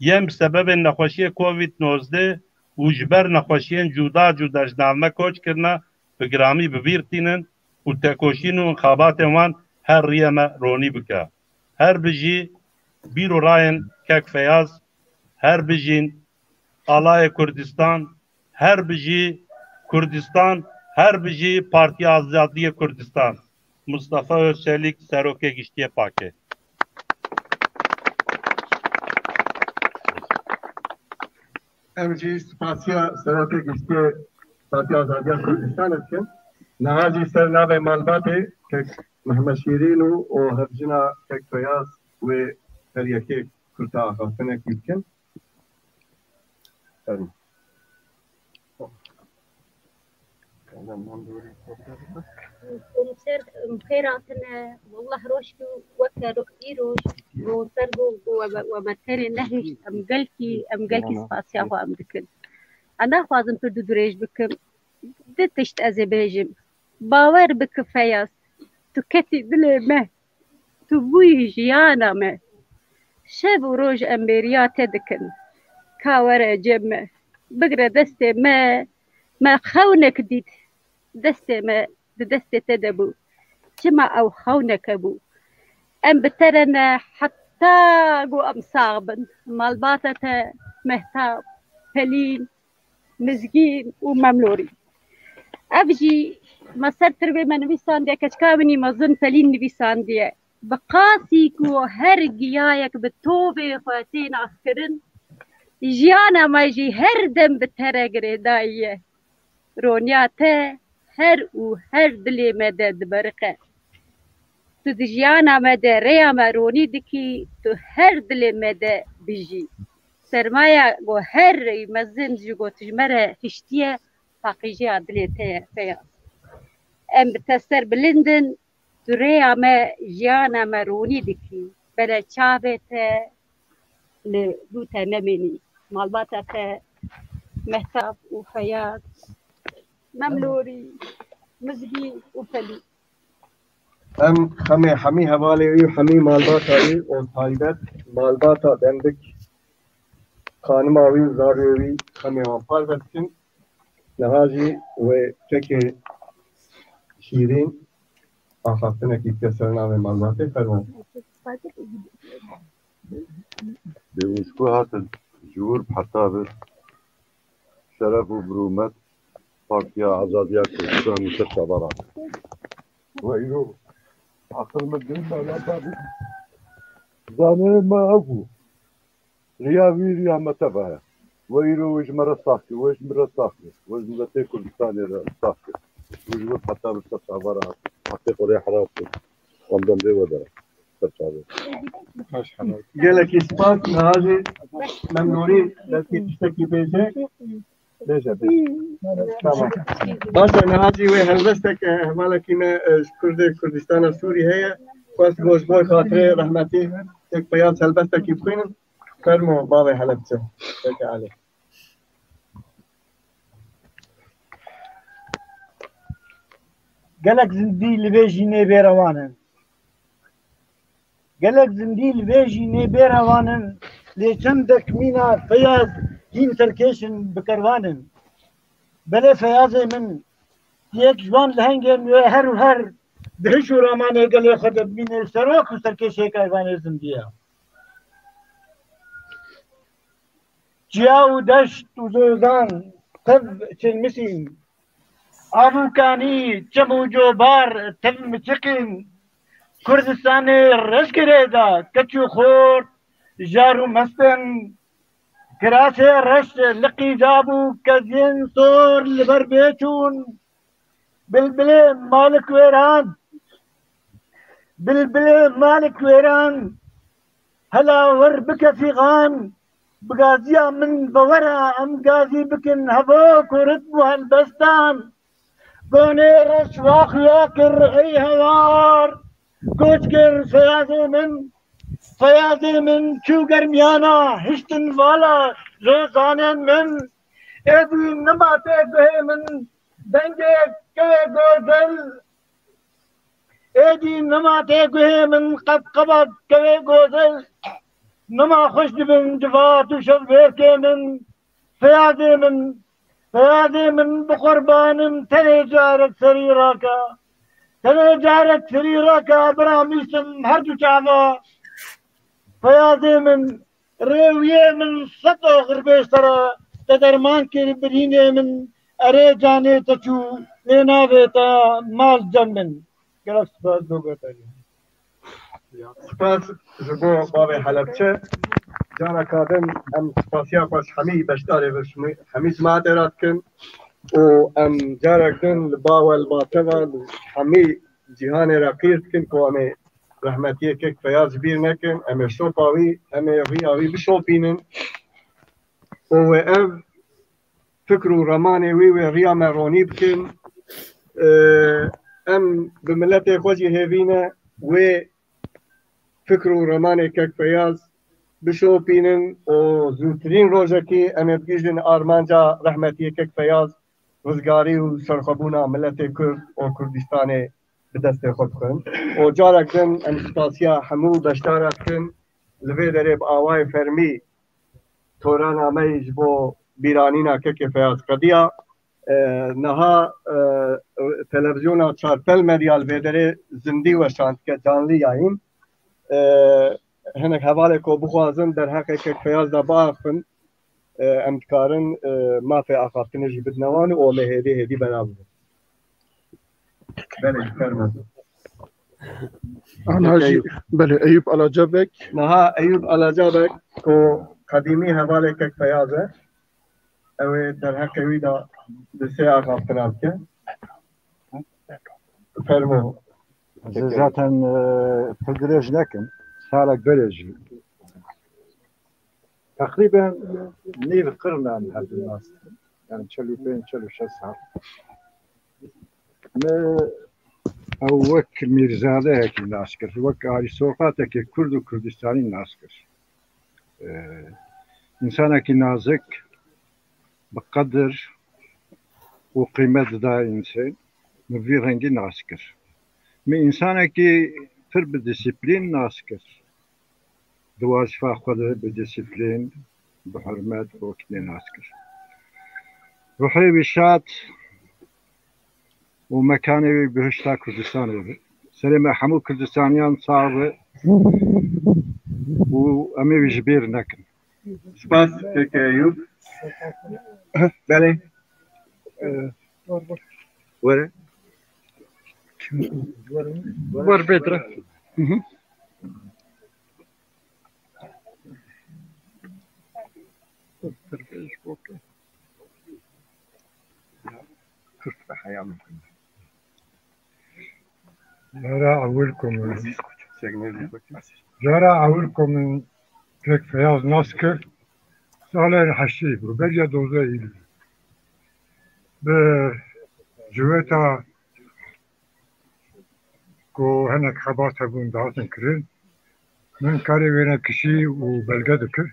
yên bi sebebên nexweşiyê Covid nozdeh û ji ber nexweşiyên cuda cuda ji nav me koç kirine, bi giramî bi bîr tînin û tekoşîn û inxabatên wan her riyê me ronî bike. Her bijî bîr û rayên kek Feyaz, her bijîn Alayê Kurdistan, her bijî Kurdistan, her bijî Partiya Azadiyê Kurdistan. Mustafa Özçelik, Serokê Giştiyê Pakê. Em jî spasiya Serokê Giştiyê Partiya Azadiya Kurdistanê dikin. Niha jî ser navê malbatê kek Mehmet Şîrîn û, û hevjina kek Feyaz wê her yekê kurta axaftinekî bikin. Fermo. Komiser, em xêr hatine. Wallah roj ku weke ro-, îroj, ro ser ku, ku we, we me tenê nehişt, em gelkî, em gelkî spasiya xwe em dikin. Ez naxwazim pir du dirêj bikim. Di tişt ez ê bêjim. Bawer bike Feyaz, tu ketî dilê me. Tu bûyî jiyana me. Şev û roj em bêriya te dikin. Ka were cem me. Bigre destê me. Me xewnek dît. Destê me di destê te de bû. Çima ew xewneke bû? Em bi te re ne heta ku em sax bin. Malbata te, Mehtab, Pelîn, Mizgîn û Memlorî. Ev jî me ser tirbê me nivîsandiye, keçika min î mezin Pelîn nivîsandiye. Bi qasî ku her giyayek bi tovê xwe tê naskirin, jiyana me jî her dem bi te re girêdayî ye. Roniya te her û her dilê me de diberiqe. Tu di jiyana me de rêya me ronî dikî, tu her dilê me de bijî. Sermaya ku her rêy mezin ji ku tu ji me re hiştiye, paqîjiya dilê te ye, Feyaz. Em bi te ser bilind in, tu rêya me, jiyana me ronî dikî. Bele çavê te li dû te nemênî. Malbata te, Mehtab û Feyaz, Memlorî, Mizgî û Pelî. Em xemê hemî hevalê wî û hemî malbata wî û taybet malbata Demdik, xanima wî û zarê wî xemê wan parve dikin. Niha jî wê kekê Şîrîn axaftinekî bike ser navê malbatê. Fermo. Bê hûn ji ku hatin? Ji wir bi heta vir şeref û birûmet Partiya Azadiya Kurdistanê ser çava rakin. We îro aqil min din me lata bû. Zanê me ew bû. Riya wî riya me teva ye. We îro we ji me re sax kir, we ji min re sax kir. We ji miletê Kurdistanê re sax kir. We ji wir heta vir ser çava re hat. Heqê xwe rê heram kir. Em dem rê we dere. Ser çavê. Gelekî spas, niha jî Memnûnî belkî tiştekî bêje. Bêje, bêje. Tamam. Baş e, niha jî wê helbestek, e, hevalekî me, e, ji Kurdê Kurdistana Sûrî heye. Xwest ku ji bo xatirê rehmetî kek Feyaz helbestekî bixwînin. Fermo bavê Helebçe. Peki Ali. Gelek zindî li vê jî nê bêrewan in. Gelek zindî li vê jî nê bêrewan in, lê çendek mîna Feyaz hîn serkêş in, bikervan in. Belê Feyazê min, yek ji wan lehengên wê her û her Di hiş û ramanê gelê xwe de bimîne serok û serkêşê kervanê zindî ye. Çiya û deşt û zozan, tev çilmisîn. Av û kanî, çem û cobar, tev miçiqîn. Kurdistanê reşgirê de keç û xort, jar û mest in. Kirasê reş liqî da bû, keziyên sor li ber bê çûn. Bilbilê malik wêran, bilbilê malik wêran, hela wir bike fîxan, bi gaziya min ve were em gazî bikin hevok û ritm û helbestan. Gonê reş va xuya kir ey hewar, koç kir Feyazê min, Feyazê min çû germiyana hiştin vala zozanên min. Êdî nima tê guhê min dengê kewê gozel. Êdî nima tê guhê min qebqeba kewê gozel. Nima xweş dibin civat û şevbêrkê min. Feyazê min, Feyazê min bi qurbanim tenê carek serî rake. Tenê carek serî rake biramîştim her du çava. Feyazê min, rêwiyê min sed oxir bêştera te derman kir birînê min, erê canê te çû lê navê te mal cem min. Gelek spas doger te. Spas ji bo bavê Helebçe. Careka din em spasiya xwe ji hemî beşdarê ve, ji hemî cemaetê re dikin û em carek din li ba we, li ba te ve, li hemî cîhanê re qîr dikin ku em ê rehmetiyê kek Feyaz ji bîr nekin, em ê şopa wî, em ê riya wî bişopînin û wê ev fikr û remanê wî wê riya me ronî bikin. Ee, em bi miletê xwe jî hêvî ne wê fikr û remanê kek Feyaz bişopînin û zûtirîn rojekî em ê bigihîjin armanca rehmetiyê kek Feyaz, rizgarî û serxwebûna miletê Kurd û Kurdistanê bi destê xwe bixin. Û carek din em spasiya hemû beşdara dikin. Li vê derê bi awayê fermî torana me yî ji bo bîranîna kekê Feyaz qediya. E, niha, e, televizyona Çartel Medya li vê derê zindî weşandike, canlî yayîn. E, hinek hevalê ku bixwazin derheqê kek Feyaz de biaxivin, e, em dikarin, e, mafê axaftinê jî bidine wan û em ê hêdî hêdî belav bibin. Belê, fermo. Ana jî, Eyüp. Belê, Eyüp Alacabek. Niha Eyüp Alacabek ku qedîmî hevalê kek Feyaz e, ew ê derheqê wî de di sê axaftina bike. Fermo. Ez zaten, e, pir dirêj nekim. Salek berê jî. Teqrîben nîv qirn e em her du nas dikin. Yani çel û pênc, çel û şeş sal. Me ew wek mîrzadeyekî nas kir, wek arîstokrateke kurd û kurdistanî nas kir. Ee, însanekî nazik, bi qedir û qîmet dida însên, min vî rengî nas kir. Min însanekî pir bi disiplîn nas kir. Di wazifa xwe de bi disiplîn, bi hurmet, bi wekî nas kir. Ruhê wî şad û mekanê wî bihişta Kurdistanê be. Serê me hemû Kurdistaniyan sax be û em ê wî ji bîr nekin. Spas, kek Eyûp. Belê. Ee, were. Wer bêdire. Hı hı. Jara ewil ku min, jara ewil ku min kek Feyaz nas kir, salên heştê bû, beriya dozdeh Eylûlê. Bi civeta ku hinek xebat hebûn dihatin kirin, min karê wêne kişî û belge dikir.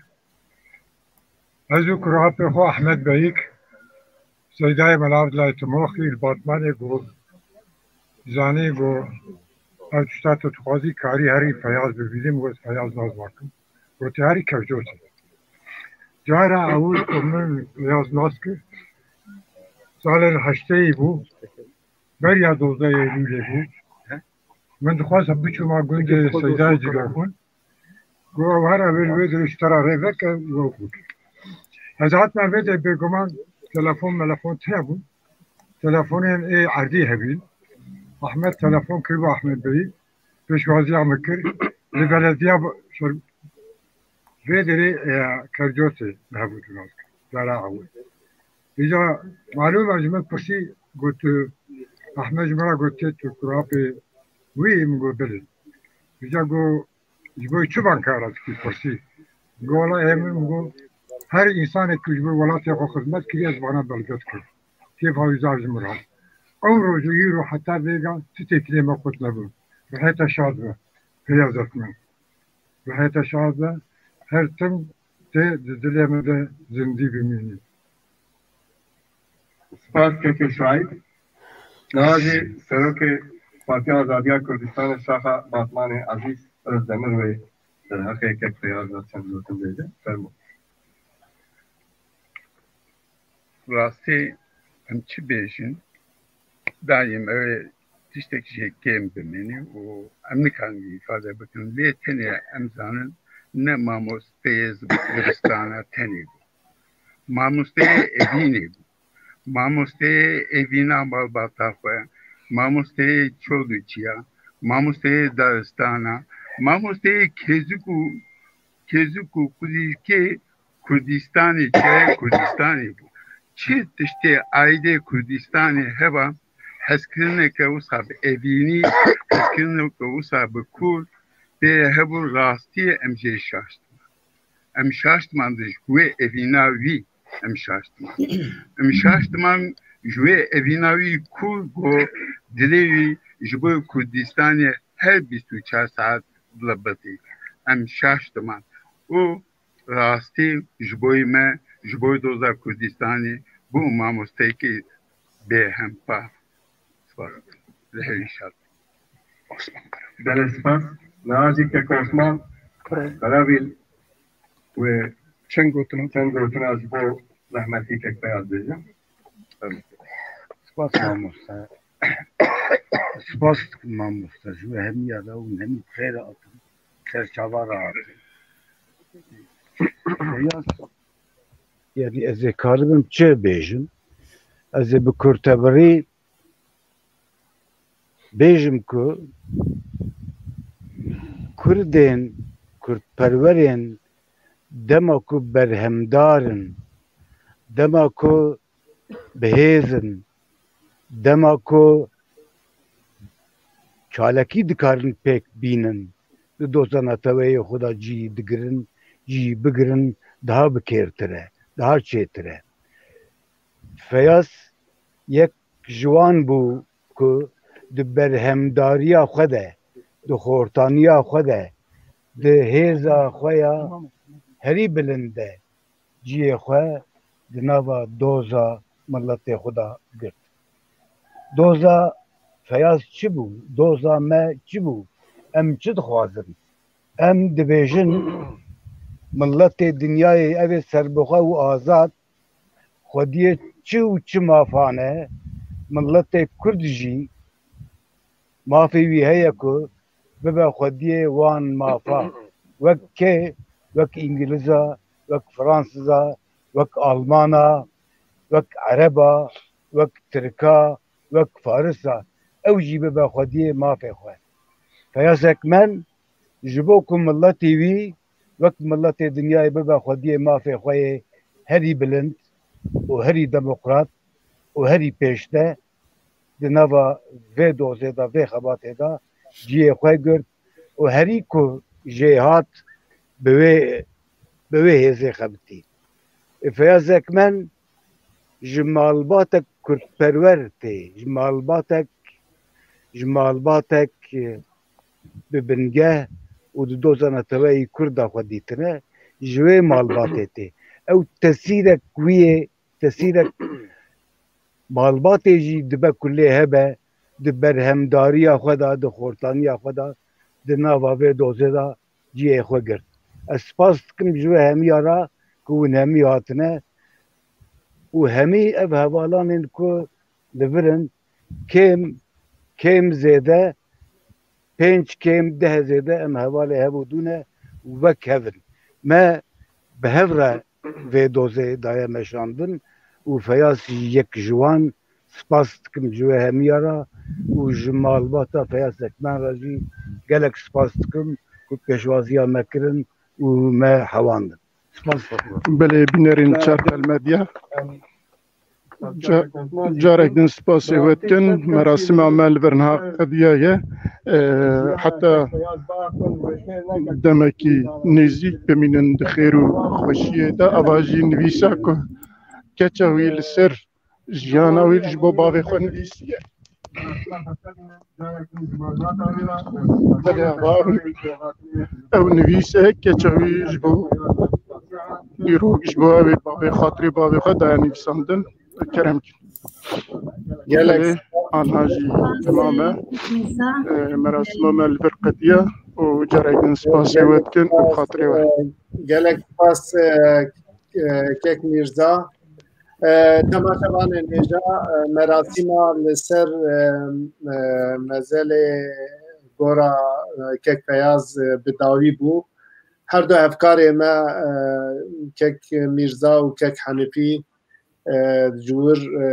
Ez û kurapê xwe Ehmed Beyik, Seydayê Mela Abdulay Timoxî li Batmanê got, zanî got, ev tişta tu dixwazî karî herî Feyaz bibînim, got Feyaz nas nakim. Got herî kevcot e. Cara ewil ku min Feyaz nas kir, salên heşteyî bû, beriya dozdeh Eylûlê bû. Min dixwest biçûma gundê Seyda Cîlakûn. Got, ew here vê, vê dirê ji te re rê veke, we xwe kir. Ez hatime vê de bêguman telefon melefon tune bûn. Telefonên ê erdî hebîn. Ahmet telefon kir bi Ahmet Beyî. Pêşwaziya min kir. Li belediya bi-, şer-, vê derê, e, Kercotê me hebû nas kir. Dara ew. Îca malûm e, ji min pirsî, got, Ahmet ji min re got, tu kurapê wî? Min got, belê. Îca got, ji bo çi van kara dikî, pirsî? Min got, wela ê min, min got, her însanê ku ji bo welatê xwe xizmet kiriye, ez vana belge dikim. Kêfa wî zaf ji min re hat. Ew roj û îro heta vêga ti têkilê me qut nebûn. Rihê te şad be. Peyazek min. Rihê te şad be. Her tim tê di dilê min de zindî bimînî. Spas kekê Şahîd. Niha jî Serokê Partiya Azadiya Kurdistanê Şaxa Batmanê Ezîz Özdemir wê derheqê kek Feyyaz de çend gotin bêje. Fermo. Rastî em çi bêjin? Dayîm ew ê tiştek jê kêm bimînî û em nikarin îfade bikin. Lê tenê em zanin ne mamosteyê ziviristana tenê bû. Mamosteyê evînê bû. Mamosteyê evîna malbata xwe, mamosteyê çol û çiya, mamosteyê daristana, mamosteyê kêzik û, kêzik û kulîlkê Kurdistanê, çiyayê Kurdistanê bû. Çi tiştê aîdê Kurdistanê heba, hezkirineke wisa bi evînî, hezkirineke wisa bi kûr tê hebû, rastiyê em jê şaştiman. Em şaştiman de ji wê evîna wî em şaştiman. Em şaştiman ji wê evîna wî ku got dilê wî ji bo Kurdistanê her bîst û çar saet dilebitî. Em şaştiman. Û rastî ji boyî me, ji boyî doza Kurdistanê bû mamosteyekî bêhempa. Spas. Lihêrî şad. Belê spas. Niha jî kek Osman Karavîl wê çend gotina, çend gotina ji bo zehmetî kek Beyaz bêje. Spas mamoste. Spas dikim mamoste. Ji we hemiya re hûn hemî bi xêr hatin. Serçava re hatin. Beyaz, yani ez ê karibim çi bêjim? Ez ê bi kurtebirî bêjim ku Kurdên, Kurdperwerên dema ku berhemdar in, dema ku bi hêz in, dema ku çalakî dikarin pêk bînin, di doza neteweyê xwe de cî digirin, cî bigirin, daha bi kêrtir e, daha çêtir e. Feyyaz yek ji wan bû ku di berhemdariya xwe de, di xortaniya xwe de, di hêza xwe ya herî bilind de cihê xwe di nava doza miletê xwe de girt. Doza Feyyaz çi bû? Doza me çi bû? Em çi dixwazin? Em dibêjin, miletê dinyayê ev ê serbixwe û azad, xwediyê çi û çi mafan e, miletê Kurd jî mafê wî heye ku bibe xwediyê wan mafa. Wek kê? Wek Îngiliza, wek Fransiza, wek Almana, wek Ereba, wek Tirka, wek Farisa. Ew jî bibe xwediyê mafê xwe. Feyyaz Ekmen ji bo ku miletê wî wek miletê dinyayê bibe xwediyê mafê xwe yê herî bilind û herî demokrat û herî pêşde di nava vê dozê de, vê xebatê de cihê xwe girt û herî ku jê hat bi wê, bi wê hêzê xebitî. Ê Feyyaz Ekmen ji malbatek kurdperwer tê, ji malbatek, ji malbatek, e, bi bingeh û di doza neteweyî Kurd de xwe dîtine, ji wê malbatê tê. Ew tesîrek wî yê, tesîrek malbatê jî dibe ku lê hebe, di berhemdariya xwe de, di xortaniya xwe de, di nava vê dozê de cihê xwe girt. Ez spas dikim ji we hemiya re ku hûn hemî hatine û hemî ev hevalanên ku li vir in, kêm, kêm zêde pênc kêm deh zêde em hevalê hev û dû ne û wek hev in. Me bi hev re vê dozê daye meşandin û Feyaz jî yek ji wan. Spas dikim ji wê hemiya re û ji malbata Feyaz Sekmen re jî gelek spas dikim ku pêşwaziya me kirin û me hewandin. Spas. Belê, bînerên Çarpel Medya. Ca-, carek din spasê we dikin. Merasîma me li vir niha qediyaye. Ee, heta demekî nêzîk bimînin di xêr û xweşiyê de. Ava jî nivîsa ku keça wî li ser jiyana wî ji bo bavê xwe nivîsiye. Belê, ava ew nivîse keça wî ji bo dîrok ji bo ew ê bavê, xatirê bavê xwe daye nivîsandin. Kerem kin. Gelek Belê, anha jî temam e. Ee, merasîma me li vir qediya û carek din spasê we dikin û xatirê we. Gelek spas, e, e, Kek Mîrza. E, temaşevanên hêja, e, merasîma li ser, e, e, mezelê gora, e, Kek Feyaz, e, bi dawî bû. Her du hevkarê me, e, Kek Mîrza û Kek Henifî, e, ji wir, e,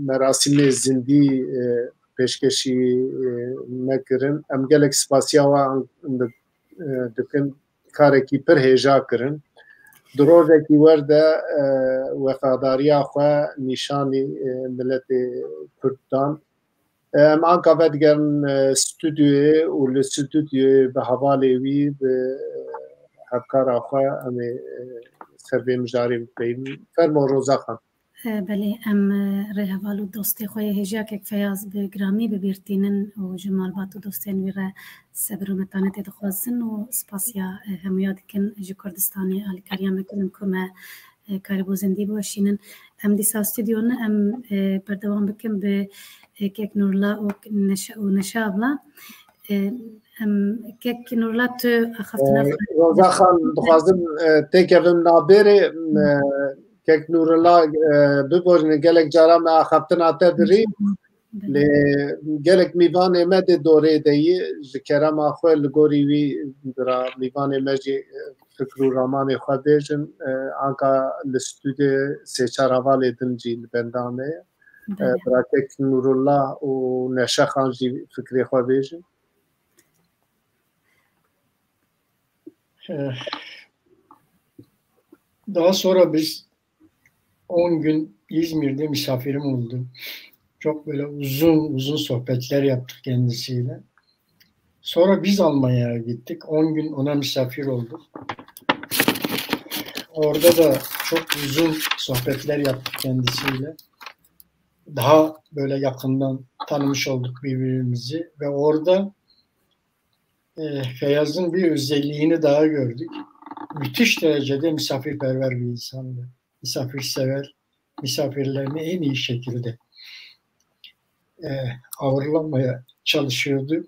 merasîmê zindî, e, pêşkêşî, e, me kirin. Em gelek spasiya wan di-, e, dikin. Karekî pir hêja kirin. Di rojekî wer de, e, wefadariya xwe nîşanî, e, miletê Kurd dan. Em anka vedigerin, e, stûdyoyê û li stûdyoyê bi hevalê wî, bi hevkara xwe em ê, e, ser vê mijarê bipeyivin. Fermo Roza Xan. E, belê, em, e, rêheval û dostê xwe yê hêja Kek Feyaz bi giramî bi bîr tînin û ji malbat û dostên wî re sebir û metanetê dixwazin û spasiya, e, hemûya dikin ji Kurdistanê alîkariya me kirin ku me, e, karîbû zindî biweşînin. Em dîsa stûdyo ne, em, e, berdewam bikin bi, e, Kek Nurla û Neşe-, û Neşe abla. E, em, Kek Nurla, tu axaftina Ee, xwe Roza Xan, dixwazim, e, têkevim navbêrê, e, Kek Nurla, e, biborîne, gelek cara me axaftina te birî. Belê. Lê gelek mîvanê me di dorê de yî, ji kerema xwe li gorî wî bira mîvanê me jî, e, fikr û ramanê xwe bêjin. E, anka li stûdyoyê sê çar hevalê din jî li benda me ye. E, Belê. Bira Kek Nurullah û Neşe Xan jî fikrê xwe bêjin. Eh, Daha sonra biz on gün İzmir'de misafirim oldu. Çok böyle uzun uzun sohbetler yaptık kendisiyle. Sonra biz Almanya'ya gittik. On gün ona misafir olduk. Orada da çok uzun sohbetler yaptık kendisiyle. Daha böyle yakından tanımış olduk birbirimizi ve orada, e, Feyyaz'ın bir özelliğini daha gördük. Müthiş derecede misafirperver bir insandı. Misafirsever, misafirlerini en iyi şekilde, e, ağırlamaya çalışıyordu.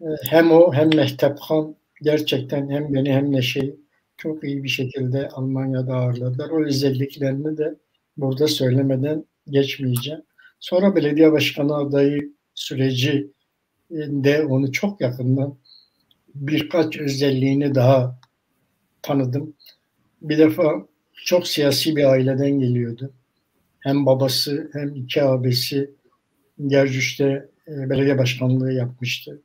E, hem o hem Mehtap Han gerçekten hem beni hem Neşe'yi çok iyi bir şekilde Almanya'da ağırladılar. O özelliklerini de burada söylemeden geçmeyeceğim. Sonra belediye başkanı adayı süreci de onu çok yakından birkaç özelliğini daha tanıdım. Bir defa çok siyasi bir aileden geliyordu. Hem babası hem iki abisi Gercüş'te, e, belediye başkanlığı yapmıştı.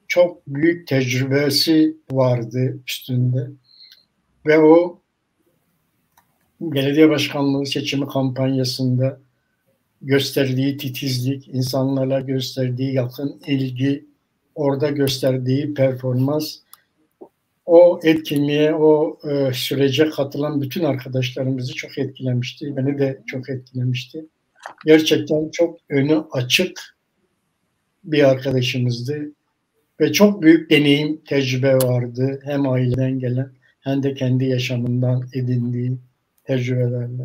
Çok büyük tecrübesi vardı üstünde. Ve o belediye başkanlığı seçimi kampanyasında gösterdiği titizlik, insanlara gösterdiği yakın ilgi, orada gösterdiği performans, o etkinliğe, o, e, sürece katılan bütün arkadaşlarımızı çok etkilemişti. Beni de çok etkilemişti. Gerçekten çok önü açık bir arkadaşımızdı. Ve çok büyük deneyim, tecrübe vardı. Hem aileden gelen hem de kendi yaşamından edindiği tecrübelerle.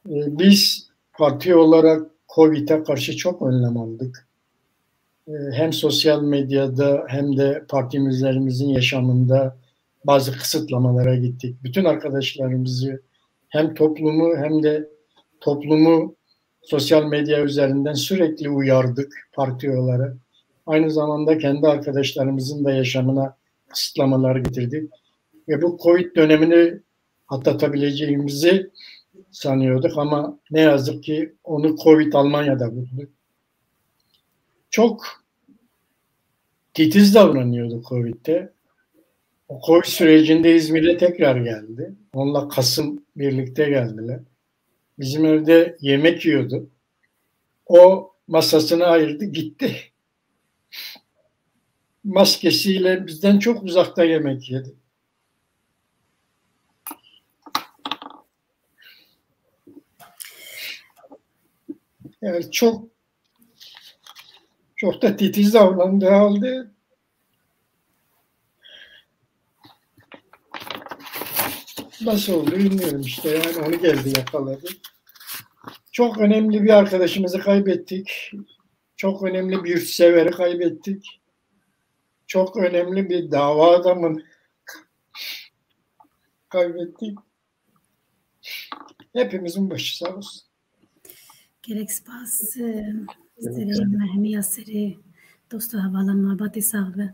E, biz parti olarak Covid'e karşı çok önlem aldık. E, hem sosyal medyada hem de partilerimizin yaşamında bazı kısıtlamalara gittik. Bütün arkadaşlarımızı, hem toplumu hem de toplumu sosyal medya üzerinden sürekli uyardık parti olarak. Aynı zamanda kendi arkadaşlarımızın da yaşamına kısıtlamalar getirdi. Ve bu Covid dönemini atlatabileceğimizi sanıyorduk ama ne yazık ki onu Covid Almanya'da vurdu. Çok titiz davranıyordu Covid'de. O Covid sürecinde İzmir'e tekrar geldi. Onunla Kasım birlikte geldiler. Bizim evde yemek yiyordu. O masasını ayırdı, gitti. Maskesiyle bizden çok uzakta yemek yedi. Yani çok çok da titiz davrandığı halde nasıl oldu bilmiyorum işte, yani onu geldi yakaladı. Çok önemli bir arkadaşımızı kaybettik. Çok önemli bir yurtseveri kaybettik. Çok önemli bir dava adamını kaybettik. Hepimizin başı sağ olsun. Gelek spas, e, serê mehmiya serê dost û hevalan malbatê sax be.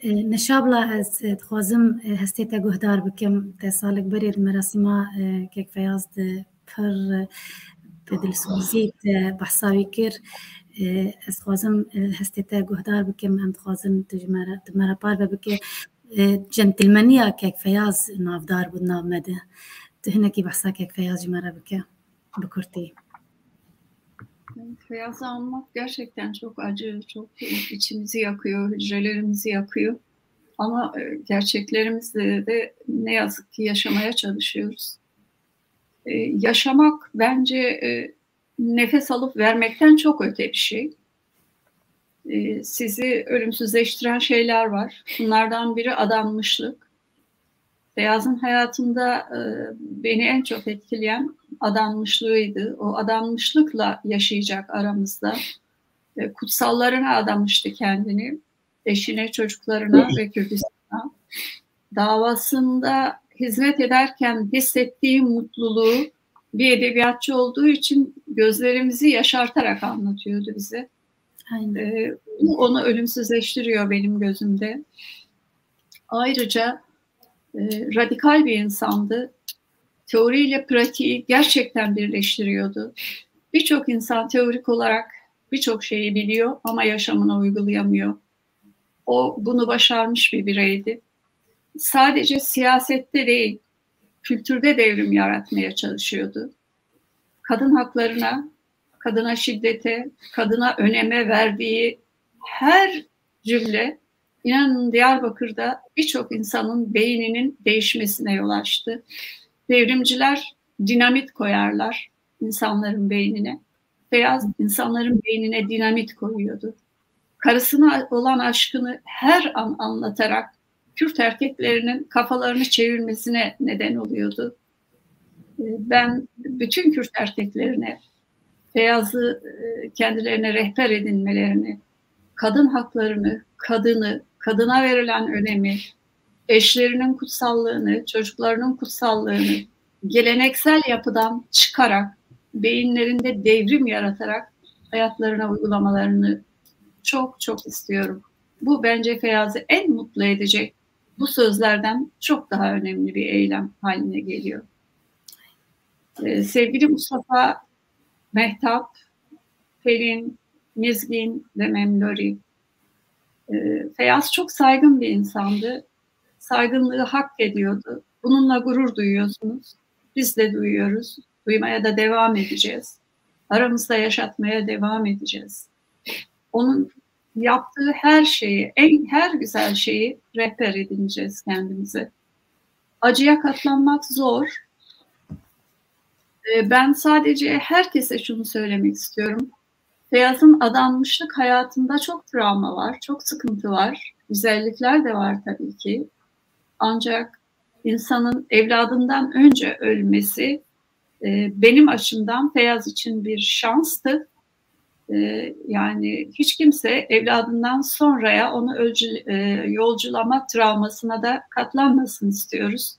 E, Neşabla ez, e, dixwazim, e, hestê te guhdar bikim. Te salek berê di merasîma, e, kek Feyaz de pir, e, bi dilsozî te behsa wî kir. E, ez dixwazim, e, hestê te guhdar bikim. Em dixwazin tu ji me re, tu me re parve bike. E, centilmeniya kek Feyaz navdar bû di nav me de. Tu hinekî behsa kek Feyaz ji me re bike. Bi kurtî. Feyyaz'ı anmak gerçekten çok acı, çok içimizi yakıyor, hücrelerimizi yakıyor. Ama, e, gerçeklerimizde de ne yazık ki yaşamaya çalışıyoruz. E, yaşamak bence, e, nefes alıp vermekten çok öte bir şey. E, sizi ölümsüzleştiren şeyler var. Bunlardan biri adanmışlık. Feyyaz'ın hayatında, e, beni en çok etkileyen adanmışlığıydı. O adanmışlıkla yaşayacak aramızda. E, kutsallarına adamıştı kendini. Eşine, çocuklarına ve Kürdistan'a. Davasında hizmet ederken hissettiği mutluluğu, bir edebiyatçı olduğu için gözlerimizi yaşartarak anlatıyordu bize. Aynen. E, bu onu ölümsüzleştiriyor benim gözümde. Ayrıca, e, radikal bir insandı. Teoriyle pratiği gerçekten birleştiriyordu. Birçok insan teorik olarak birçok şeyi biliyor ama yaşamına uygulayamıyor. O bunu başarmış bir bireydi. Sadece siyasette değil, kültürde devrim yaratmaya çalışıyordu. Kadın haklarına, kadına şiddete, kadına öneme verdiği her cümle, inanın, Diyarbakır'da birçok insanın beyninin değişmesine yol açtı. Devrimciler dinamit koyarlar insanların beynine. Feyyaz insanların beynine dinamit koyuyordu. Karısına olan aşkını her an anlatarak Kürt erkeklerinin kafalarını çevirmesine neden oluyordu. E, ben bütün Kürt erkeklerine Feyyaz'ı, e, kendilerine rehber edinmelerini, kadın haklarını, kadını, kadına verilen önemi, eşlerinin kutsallığını, çocuklarının kutsallığını geleneksel yapıdan çıkarak beyinlerinde devrim yaratarak hayatlarına uygulamalarını çok çok istiyorum. Bu bence Feyyaz'ı en mutlu edecek, bu sözlerden çok daha önemli bir eylem haline geliyor. Ee, sevgili Mustafa, Mehtap, Pelin, Mizgin ve Memlori. Ee, Feyyaz çok saygın bir insandı. Saygınlığı hak ediyordu. Bununla gurur duyuyorsunuz. Biz de duyuyoruz. Duymaya da devam edeceğiz. Aramızda yaşatmaya devam edeceğiz. Onun yaptığı her şeyi, en, her güzel şeyi rehber edineceğiz kendimize. Acıya katlanmak zor. Ee, ben sadece herkese şunu söylemek istiyorum. Feyyaz'ın adanmışlık hayatında çok travma var, çok sıkıntı var. Güzellikler de var tabii ki. Ancak insanın evladından önce ölmesi, e, benim açımdan Feyyaz için bir şanstı. E, yani hiç kimse evladından sonraya onu ölcü-, e, yolculama travmasına da katlanmasın istiyoruz.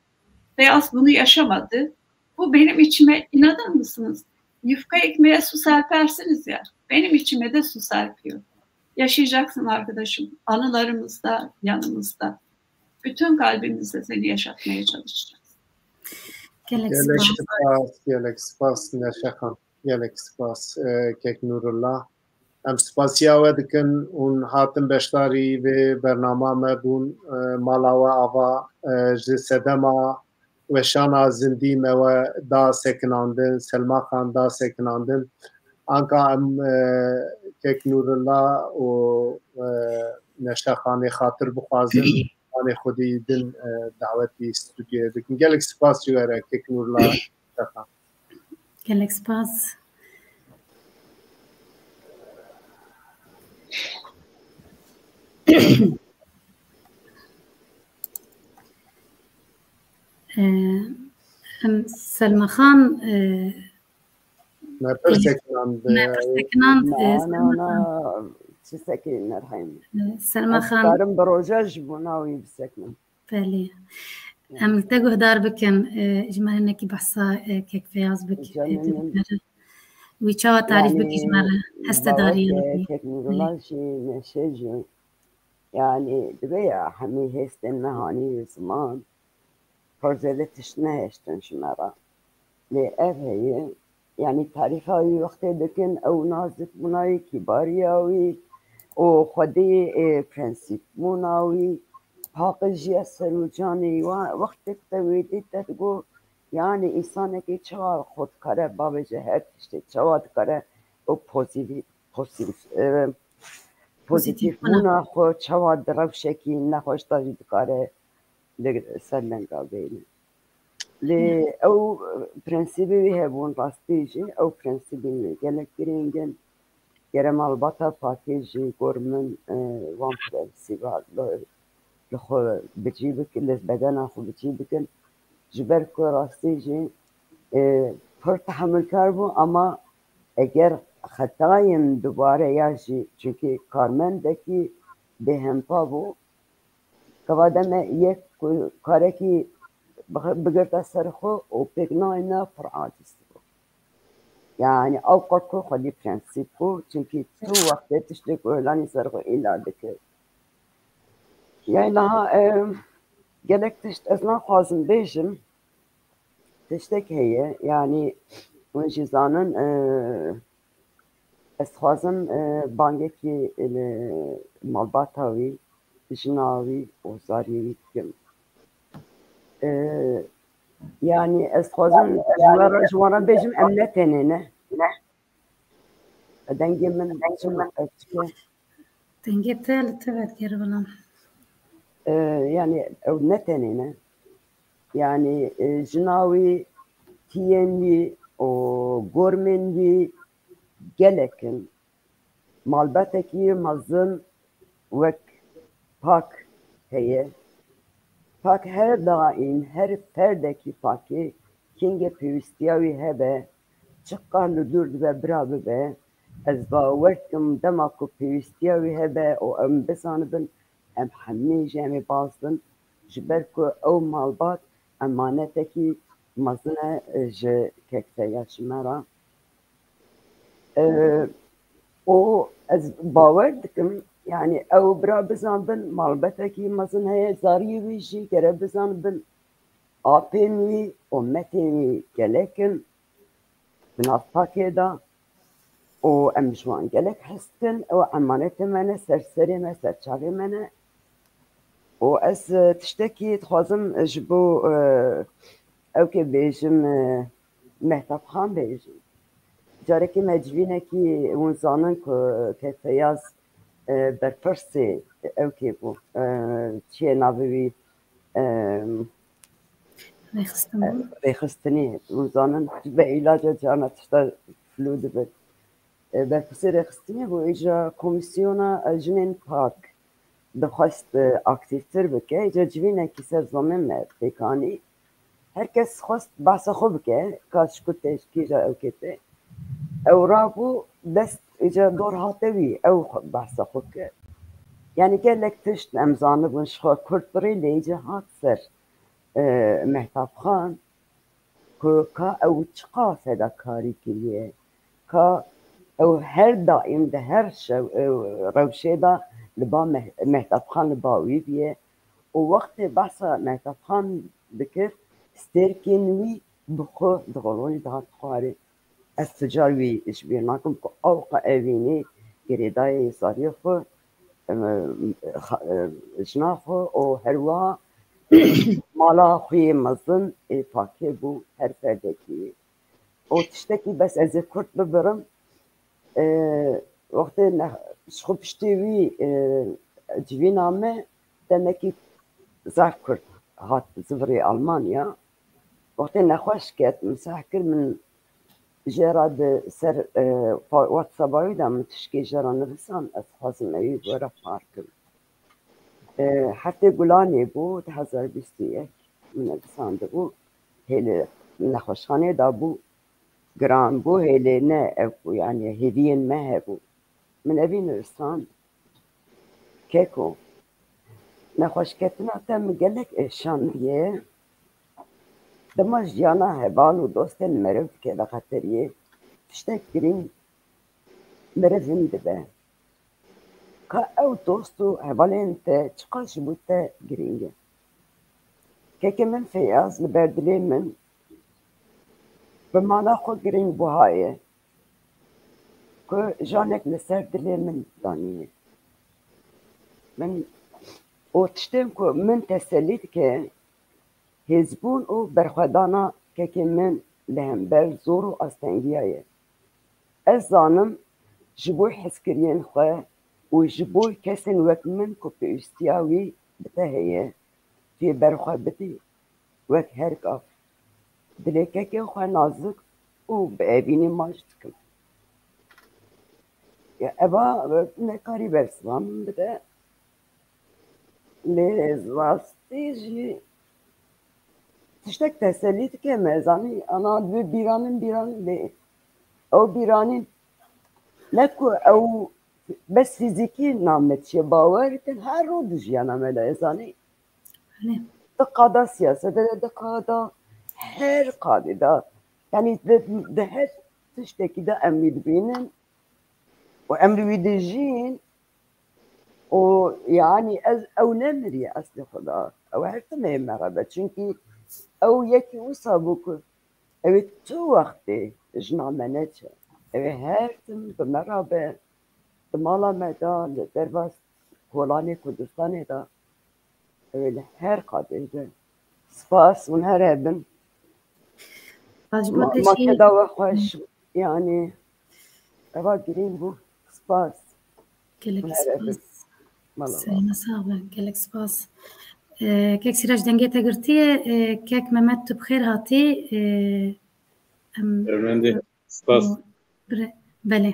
Feyyaz bunu yaşamadı. Bu benim içime, inanır mısınız? Yufka ekmeğe su serpersiniz ya, benim içime de su serpiyor. Yaşayacaksın arkadaşım. Anılarımızda, yanımızda. Bütün kalbimizle seni yaşatmaya çalışacağız. Gelek Gelek spas. spas, gelek spas Neşe Xan. Gelek spas, e, kek Nurullah. Em spasiya we dikin hûn hatin beşdarî vê bernama me bûn, e, mala we ava, e, ji sedema weşana zindî me we da sekinandin, Selma Xan da sekinandin. Anka em, e, kek Nurullah û, e, Neşe Xanê xatir bixwazin, anê xwedî din, e, dawetî stûdyoyê bikin. Gelek spas ji we re kek Nurullah, Neşe Xan. Gelek spas. Ee, em, Selma Xan, e, Me pir sekinand, me pir sekinand, e, Na, na, Selma na, Xan. Çi sekinî nerhayim. E, Selma Ez Xan, karim bi roja ji bona wî bisekinim. belê. Em li te guhdar bikin, e, ji me hinekî behsa, e, kek Feyaz bik, e, Canım tu dikare. Wî çawa tarîf bikî ji me re? Hestedarî Bawer wî. ke kek Nurullah jî, Neşe jî. Yani dibe ya hemî hêstên me hanî ziman. Pir zêde tişt nehêştin ji me re. Lê ev heye, yani tarîfa wî wextê dikin, ew nazik bûna wî, kîbariya wî û xwedî, e, prensîp bûna wî, paqij ya ser û canê wî. Wextê te wê dît, te digot, yani însanekî çawa xwe dikare bavêje her tiştê, çawa dikare û pozîtîf, pozîtîf, e, pozîtîf bûna xwe çawa di rewşekî nexweş de jî dikare li ser lenga bêne. Lê ew prensîbê wî hebûn rastî jî, ew prensîbên wî gelek girîng in. Gere malbata pakê jî gor min, e, wan prensîba li, li xwe bi cî bikin, li bedena xwe bi cî bikin. Ji ber ku rastî jî, e, pir tehemilkar bû, ama eger xetayên dubare ya jî, çunkî karmendekî bêhempa bû, Keva deme yek ku karekî bix-, bigirta ser xwe û pêk nayne pir aciz dibû. Yani ew qet ku xwedî prensîp bû, çimkî tu wextê tiştê ku hilanî ser xwe îla dikir. Yani niha, e, gelek tişt ez naxwazim bêjim. Tiştek heye, yani hûn jî zanin, e, ez dixwazim, e, bangekî li malbata wî, jina wî û zariyê wî bikim. E, yani ez dixwazim ji we re, ji wan re bêjim, em ne tenê ne. Dengê min çima ev çike? Dengê te li te ve digere, belam. E, yani ew ne tenê ne. Yani, e, jina wî, tiyên wî û gormên wî gelek in. Malbatekî mezin wek Pak heye. Pak her daîm, her ferdekî Pakê kengê pêwîstiya wî hebe, çiqas li dûr dibe bira bibe, ez bawer dikim dema ku pêwîstiya wî hebe û em bizanibin, em hemî jî em ê baz bin, ji ber ku ew malbat emanetekî mezin e, e, ji kek Feyaz ji me re. E, û ez bawer dikim, yani ew bira bizanibin, malbatekî mezin heye, zariyê wî jî gere bizanibin, apên wî û metên wî gelek in di nav Pakê de û em ji wan gelek hez dikin. Ew emanetê me ne, ser serê me, ser çavê me ne. Û ez, e, tiştekî dixwazim ji bo, e, ew kê bêjim, e, Mehtap Xan bêjim. Carekê me civînekî hûn zanin ku kek Feyaz, e, berpirsê ew kê bû, e, çi ye navê wî, e, Rêxistin bû. Rêxistinê, hûn zanin, be îlaca cana tişta flu dibin. E, berpirsê rêxistinê bû, îja komîsyona, e, jinên Pak dixwest, e, aktîftir bike, îja civînekî ser zilamê me pêk anî. Her kes xwest behsa xwe bike, ka ji ku te, ji kîja ew kê tê. Ew rabû dest, îca dor hate wî, ew xwe behsa xwe kir. Yani gelek tişt em zanibûn ji xwe kurt birî, lê îca hat ser, e, Mehtap Xan, ku ka ew çiqas fedakarî kiriye, ka Ew her daîm di her şew, e, rewşê de li ba Meh-, Mehtebxan li ba wî bûye û wextê behsa Mehtebxan dikir, stêrkên wî bi xwe di xolonî dihat xwarê. Ez ti car wî ji bîr nakim ku ewqa evînî girêdayê zariyê xwe, em, xa-, em, jina xwe û her wiha mala xwe yê mezin ê pakê bû her ferdekî wî. Û tiştekî bes ez ê kurt bibirim. E, wextê ne, ji xwe piştê wî, e, civîna me demekî zaf kurt hat zivirê Almanya. Wextê nexweş ket, min seh kir, min jê re di ser, e, fa-, WhatsApp-a wî de min tişkê jê re nivisan, ez dixwazim ewî were parkim. E, heftê Gulanê bû, di hezar bîst û yek min nivisandibû. Hêlê nexweşxanê de bû, giran bû, hêlê ne ev bû, yani hêviyên me hebû. Min evî nivisand. Keko, nexweşketina te min gelek êşandiye. Dema jiyana heval û dostên meriv dikeve xeteriyê, tiştek girîng meriv hîn dibe. Ka ew dost û hevalên te çiqas ji bo te girîng e. Kekê min Feyaz li ber dilê min bi mana xwe girîng buha ye. Ku janek li ser dilê min daniye. Min û tiştên ku min teselî dike, hêzbûn û berxwedana kekê min li hember zor û astengiya ye. Ez zanim ji bo hezkiriyên xwe û ji bo kesên wek min ku pêwîstiya wî bi te heye, tu yê ber xwe bidî wek her gav. Dilê kekê xwe nazik û bi evînî maç dikim. Ya eva nekarî bersiva min bide. Lê rastî jî tiştek teselî dike me, zanî, ana divê bîranîn, bîranîn lê ew bîranîn ne ku ew bes fîzîkî name diçe, bawer dikin her roj di jiyana me de, zanî. Belê. Di qada siyasetê de, di qada her qadê de. Yanî di, di her tiştekî de em wî dibînin û em li wî dijîn û, yanî, ez, ew nemiriye eslê xwe de. Ew her tim hê me re be. Çimkî ew yekî wisa bû ku ew ê tu wextê jina me neçe. Ew ê her tim bi me re be. Di mala me de, li derva Kolanê Kurdistanê de, ew ê li her qadê be. Spas, hûn her hebin. Spas ji bo Ma-, te jî. Makeda we xweş, yanî, eva girîng bû. Spas. Gelek Hûn her hebin. Spas. Mala Serê we. Me sax be, gelek spas. E, kek Sîrac dengê te girtiye, e, kek Mehmet tu bi xêr hatî, e, em Ermendê, spas. Bire-, belê.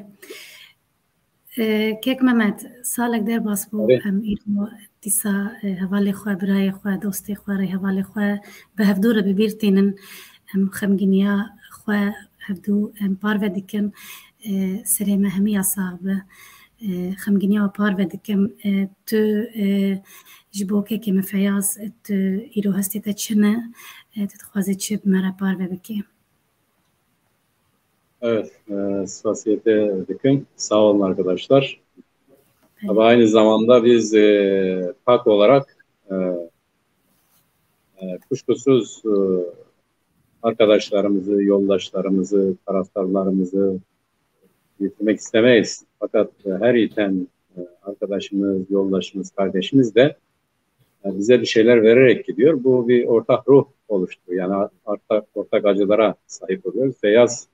E, kek Mehmet, salek derbas bû. Erê. Em îro dîsa, e, hevalê xwe, birayê xwe, dostê xwe, rêhevalê xwe bi hevdû re bi bîr tînin. Em xemgîniya xwe hevdû em parve dikin. E, serê me hemiya sax be. E, xemgîniya we parve dikim. E, tu, e, ji bo kekê min Feyaz, e, tu îro hestê te çi ne? E, tu dixwazî çi bi me re parve bikî? Evet, e, spasiyete dikim. Sağ olun arkadaşlar. Tabii. Tabii aynı zamanda biz, e, pak olarak, e, e, kuşkusuz, e, arkadaşlarımızı, yoldaşlarımızı, taraftarlarımızı yitirmek istemeyiz. Fakat, e, her yiten, e, arkadaşımız, yoldaşımız, kardeşimiz de e, bize bir şeyler vererek gidiyor. Bu bir ortak ruh oluşturuyor. Yani ortak, ortak acılara sahip oluyoruz. Feyyaz,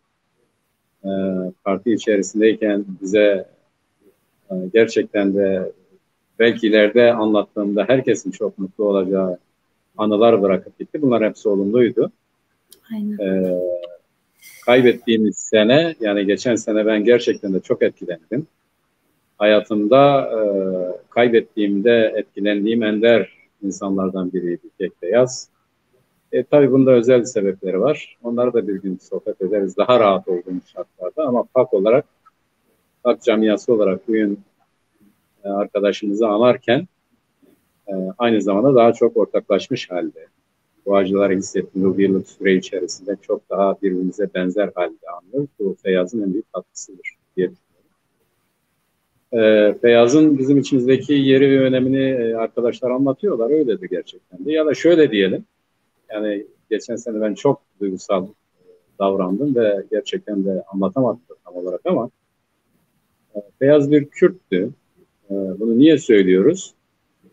e, parti içerisindeyken bize, e, gerçekten de belki ileride anlattığımda herkesin çok mutlu olacağı anılar bırakıp gitti. Bunların hepsi olumluydu. Aynen. E, kaybettiğimiz sene, yani geçen sene ben gerçekten de çok etkilendim. Hayatımda, e, kaybettiğimde etkilendiğim ender insanlardan biriydi Kek Beyaz. E, tabii bunda özel sebepleri var. Onları da bir gün sohbet ederiz. Daha rahat olduğumuz şartlarda ama pak olarak, pak camiası olarak bugün, e, arkadaşımızı anarken, e, aynı zamanda daha çok ortaklaşmış halde bu acıları hissettiğimiz bu bir yıllık süre içerisinde çok daha birbirimize benzer halde anlıyoruz. Bu Feyyaz'ın en büyük katkısıdır diye E, Feyyaz'ın bizim içimizdeki yeri ve önemini e, arkadaşlar anlatıyorlar. Öyledir gerçekten de. Ya da şöyle diyelim. Yani geçen sene ben çok duygusal davrandım ve gerçekten de anlatamadım tam olarak ama e, Feyyaz bir Kürttü. E, bunu niye söylüyoruz?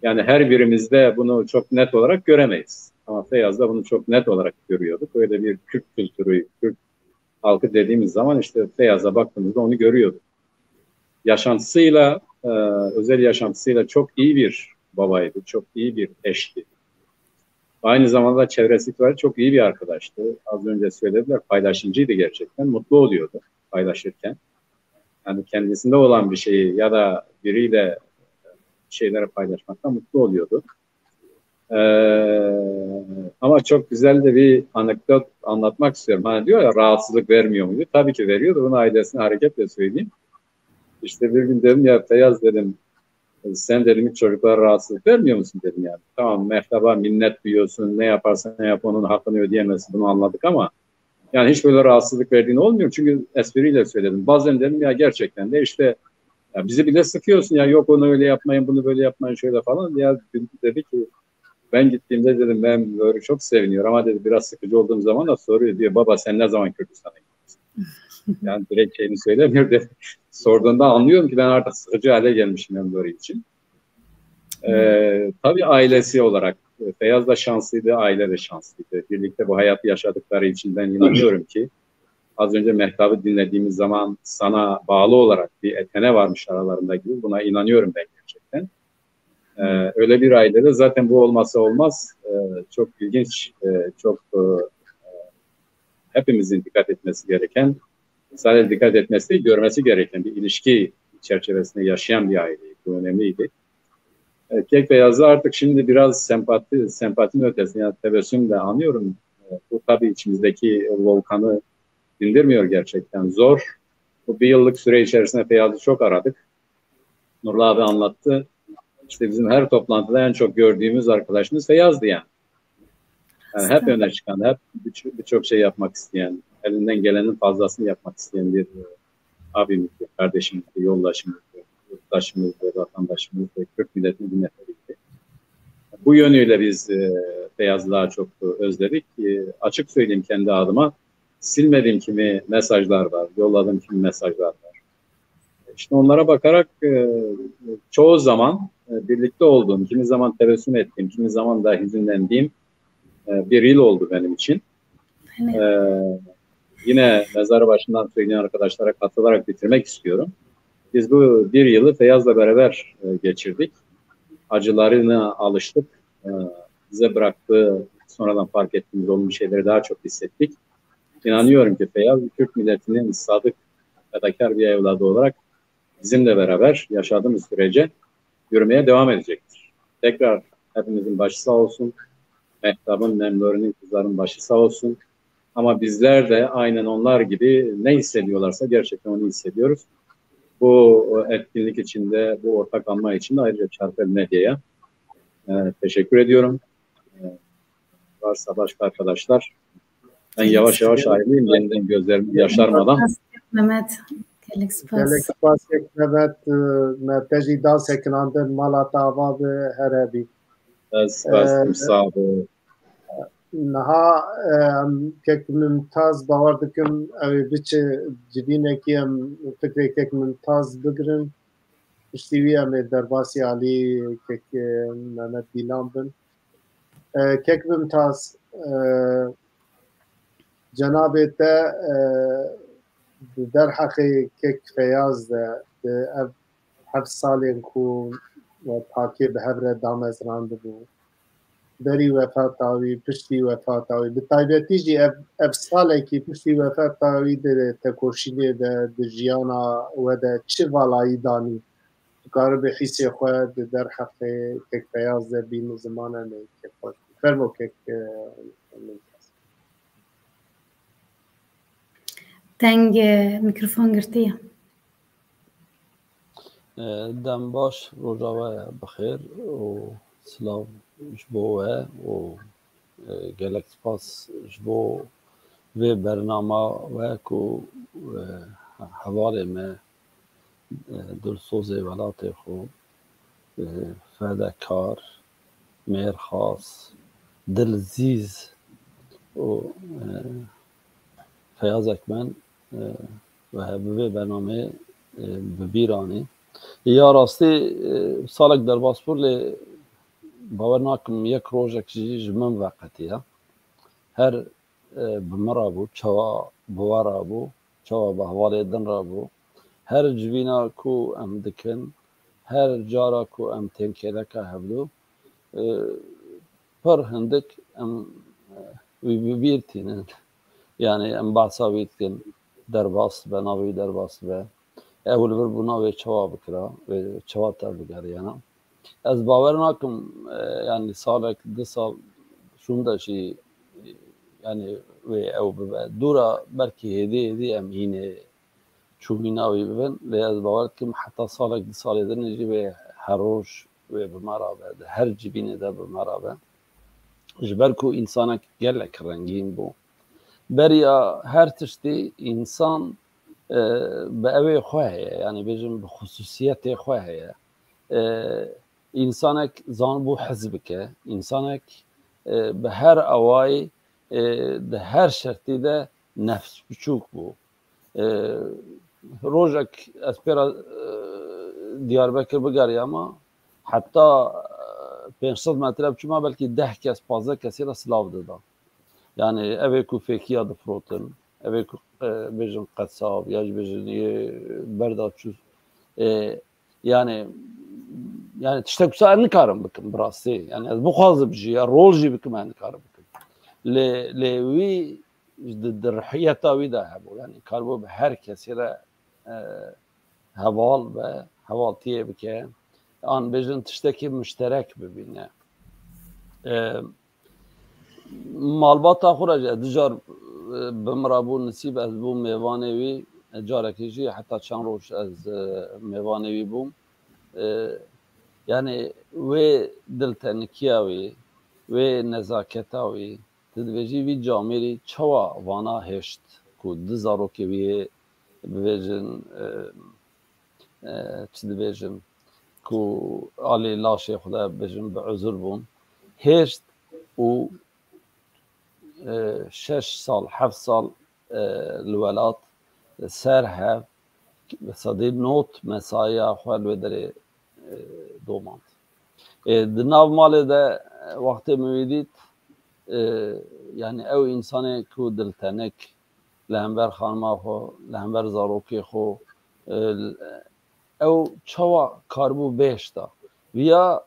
Yani her birimizde bunu çok net olarak göremeyiz. Ama Feyyaz'da bunu çok net olarak görüyorduk. Öyle bir Kürt kültürü, Kürt halkı dediğimiz zaman işte Feyyaz'a baktığımızda onu görüyorduk. Yaşantısıyla, e, özel yaşantısıyla çok iyi bir babaydı, çok iyi bir eşti. Aynı zamanda çevresi itibariyle çok iyi bir arkadaştı. Az önce söylediler, paylaşımcıydı gerçekten, mutlu oluyordu paylaşırken. Yani kendisinde olan bir şeyi ya da biriyle şeyleri paylaşmaktan mutlu oluyordu. Ee, ama çok güzel de bir anekdot anlatmak istiyorum. Hani diyor ya, rahatsızlık vermiyor muydu? Tabii ki veriyordu. Bunu ailesine hareketle söyleyeyim. İşte bir gün dedim ya Feyyaz, dedim, sen, dedim, hiç çocuklara rahatsızlık vermiyor musun, dedim yani. Tamam, mehtaba minnet duyuyorsun, ne yaparsan yap onun hakkını ödeyemezsin, bunu anladık ama yani hiç böyle rahatsızlık verdiğini olmuyor çünkü espriyle söyledim. Bazen dedim ya gerçekten de işte ya bizi bile sıkıyorsun ya, yok onu öyle yapmayın, bunu böyle yapmayın, şöyle falan. Ya dedi ki ben gittiğimde dedim ben böyle çok seviniyorum ama dedi biraz sıkıcı olduğum zaman da soruyor diyor baba sen ne zaman Kürdistan'a gidiyorsun? Yani direkt şeyini söylemiyor dedi. Sorduğunda anlıyorum ki ben artık sıkıcı hale gelmişim ben böyle için. Ee, tabii ailesi olarak e, Feyyaz da şanslıydı, aile de şanslıydı. Birlikte bu hayatı yaşadıkları için ben inanıyorum ki az önce Mehtab'ı dinlediğimiz zaman sana bağlı olarak bir etene varmış aralarında gibi buna inanıyorum ben gerçekten. Ee, öyle bir ailede zaten bu olmazsa olmaz. Ee, çok ilginç, e, çok e, hepimizin dikkat etmesi gereken, sadece dikkat etmesi değil, görmesi gereken bir ilişki çerçevesinde yaşayan bir aileydi. Bu önemliydi. E, Kek Beyaz'da artık şimdi biraz sempati, sempatinin ötesinde yani tebessüm de anlıyorum. E, bu tabii içimizdeki volkanı dindirmiyor gerçekten. Zor. Bu bir yıllık süre içerisinde Feyyaz'ı çok aradık. Nurullah abi anlattı. İşte bizim her toplantıda en çok gördüğümüz arkadaşımız Feyyaz'dı yani. Yani hep öne çıkan, hep birço- birçok şey yapmak isteyen, elinden gelenin fazlasını yapmak isteyen bir e, abimizdi, kardeşimizdi, yoldaşımızdı, yurttaşımızdı, vatandaşımızdı, Kürt milletinin bir neferiydi. Bu yönüyle biz e, Feyyaz'ı daha çok özledik. E, açık söyleyeyim kendi adıma, silmediğim kimi mesajlar var, yolladığım kimi mesajlar var. İşte onlara bakarak e, çoğu zaman e, birlikte olduğum, kimi zaman tebessüm ettiğim, kimi zaman da hüzünlendiğim e, bir yıl oldu benim için. E, yine mezarı başından söyleyen arkadaşlara katılarak bitirmek istiyorum. Biz bu bir yılı Feyyaz'la beraber e, geçirdik. Acılarına alıştık. E, bize bıraktığı, sonradan fark ettiğimiz olumlu şeyleri daha çok hissettik. İnanıyorum ki Feyyaz Türk milletinin sadık, fedakar bir evladı olarak bizimle beraber yaşadığımız sürece yürümeye devam edecektir. Tekrar hepimizin başı sağ olsun. Mehtab'ın, Memnun'un, kızların başı sağ olsun. Ama bizler de aynen onlar gibi ne hissediyorlarsa gerçekten onu hissediyoruz. Bu etkinlik içinde, bu ortak anma için de ayrıca Çarpel Medya'ya e, teşekkür ediyorum. E, varsa başka arkadaşlar. Ben yavaş yavaş ayrılayım. Yeniden gözlerimi yaşarmadan. Mehmet, gelek spas. Gelek spas Mehmet, e, me te jî da sekinandin, mala te ava be, here bî. Ez spas dikim, sağ be. Niha, e, em kek Mimtaz bawer dikim, ew ê biçe civînekî em fikrê kek Mimtaz bigirin. Piştî wî em ê derbasî alî kek, e, Mehmet Dîlan bin. E, kek Mimtaz, e, cenabê te, e, di derheqê kek Feyaz de, di ev heft salên ku we takê bi hev re damezrandibû, berî wefata wî, piştî wefata wî, bi taybetî jî ev, ev salekî piştî wefata wî di tekoşînê de, di jiyana we de çi valayî danî? Dikare bi hîsê xwe di derheqê kek Feyaz de bîne ziman em ê kêfxweş bin. Fermo kek, e, Deng, e, mîkrofon girtiye. E, dem baş, roja we bi xêr û silav ji bo we û, e, gelek spas ji bo vê bernama we ku, e, hevalê me e, dilsozê welatê xwe, e, fedekar, mêrxas, dilzîz û, e, Feyaz Ekmen, e, we bi vê bernameyê, e, bi bîr anî. Ya rastî, e, salek derbas bû, lê bawer nakim yek rojek jî ji min veqetiye. Her, e, bi min re bû, çawa bi we re bû, çawa bi hevalê din re bû. Her civîna ku em dikin, her cara ku em tên kêleka hevdû, e, pir hindik em, e, wî bi bîr tînin. Yani em behsa wî dikin, derbas dibe, navê wî derbas dibe. Ew li vir bûna wê çawa bikira, wê çawa te bigeriyana. Ez bawer nakim, e, yani salek, du sal şûnde jî, e, yani wê ew bibe. Dûra belkî hêdî hêdî em hînê çûmîna wî bibin. Lê ez bawer dikim heta salek, du salê din jî wê her roj wê bi me re be, di her civînê de bi me re be. Ji ber ku însanek gelek rengîn bû. Beriya her tiştî însan, e, bi ewê xwe heye, yani bêjin bi xusûsiyetê xwe heye. E, însanek zanibû hez bike, însanek, e, bi her awayî, e, di her şertî de nefs biçûk bû. E, rojek ez pê re, e, Diyarbekir bigeriyama, heta, e, pênc sed metre biçûma belkî deh kes, pazdeh kesê re silav dida. Yani evê ku fêkiya difirotin, evê ku, e, bêjin qesab, ya jî bêjin yê berda çû, e, yani, yani tiştek wisa ez nikarim bikim bi rastî. Yani ez bixwazim jî, ya rol jî bikim, ez nikarim bikim. Lê, lê wî di, di ruhiyeta wî de hebû. Yani karibû bi her kesê re, e, heval be, hevaltiyê bike. An bêjin tiştekî muşterek bibîne. E, malbata xwe re jî ez du car, e, bi min re bû nisîb, ez bûm mêvanê wî, e, carekê jî heta çend roj ez, e, mêvanê wî bûm. E, yani wê diltenikiya wî, wê nezaketa wî, tu dibêjî vî camêrî çawa vana hêşt ku du zarokê wî yê bibêjin, e, e, çi dibêjin, ku alî laşê xwe de bêjin bi uzur bûn, hêşt û, e, şeş sal, heft sal, e, li welat ser hev, bi sedî nod mesaiya xwe li wê derê, e, domand. E, di nav malê de, e, wextê min wî dît, e, yani ew însanê ku diltenik, li hember xanima xwe, li hember zarokê xwe, e, ew çawa karibû bêhişta. Viya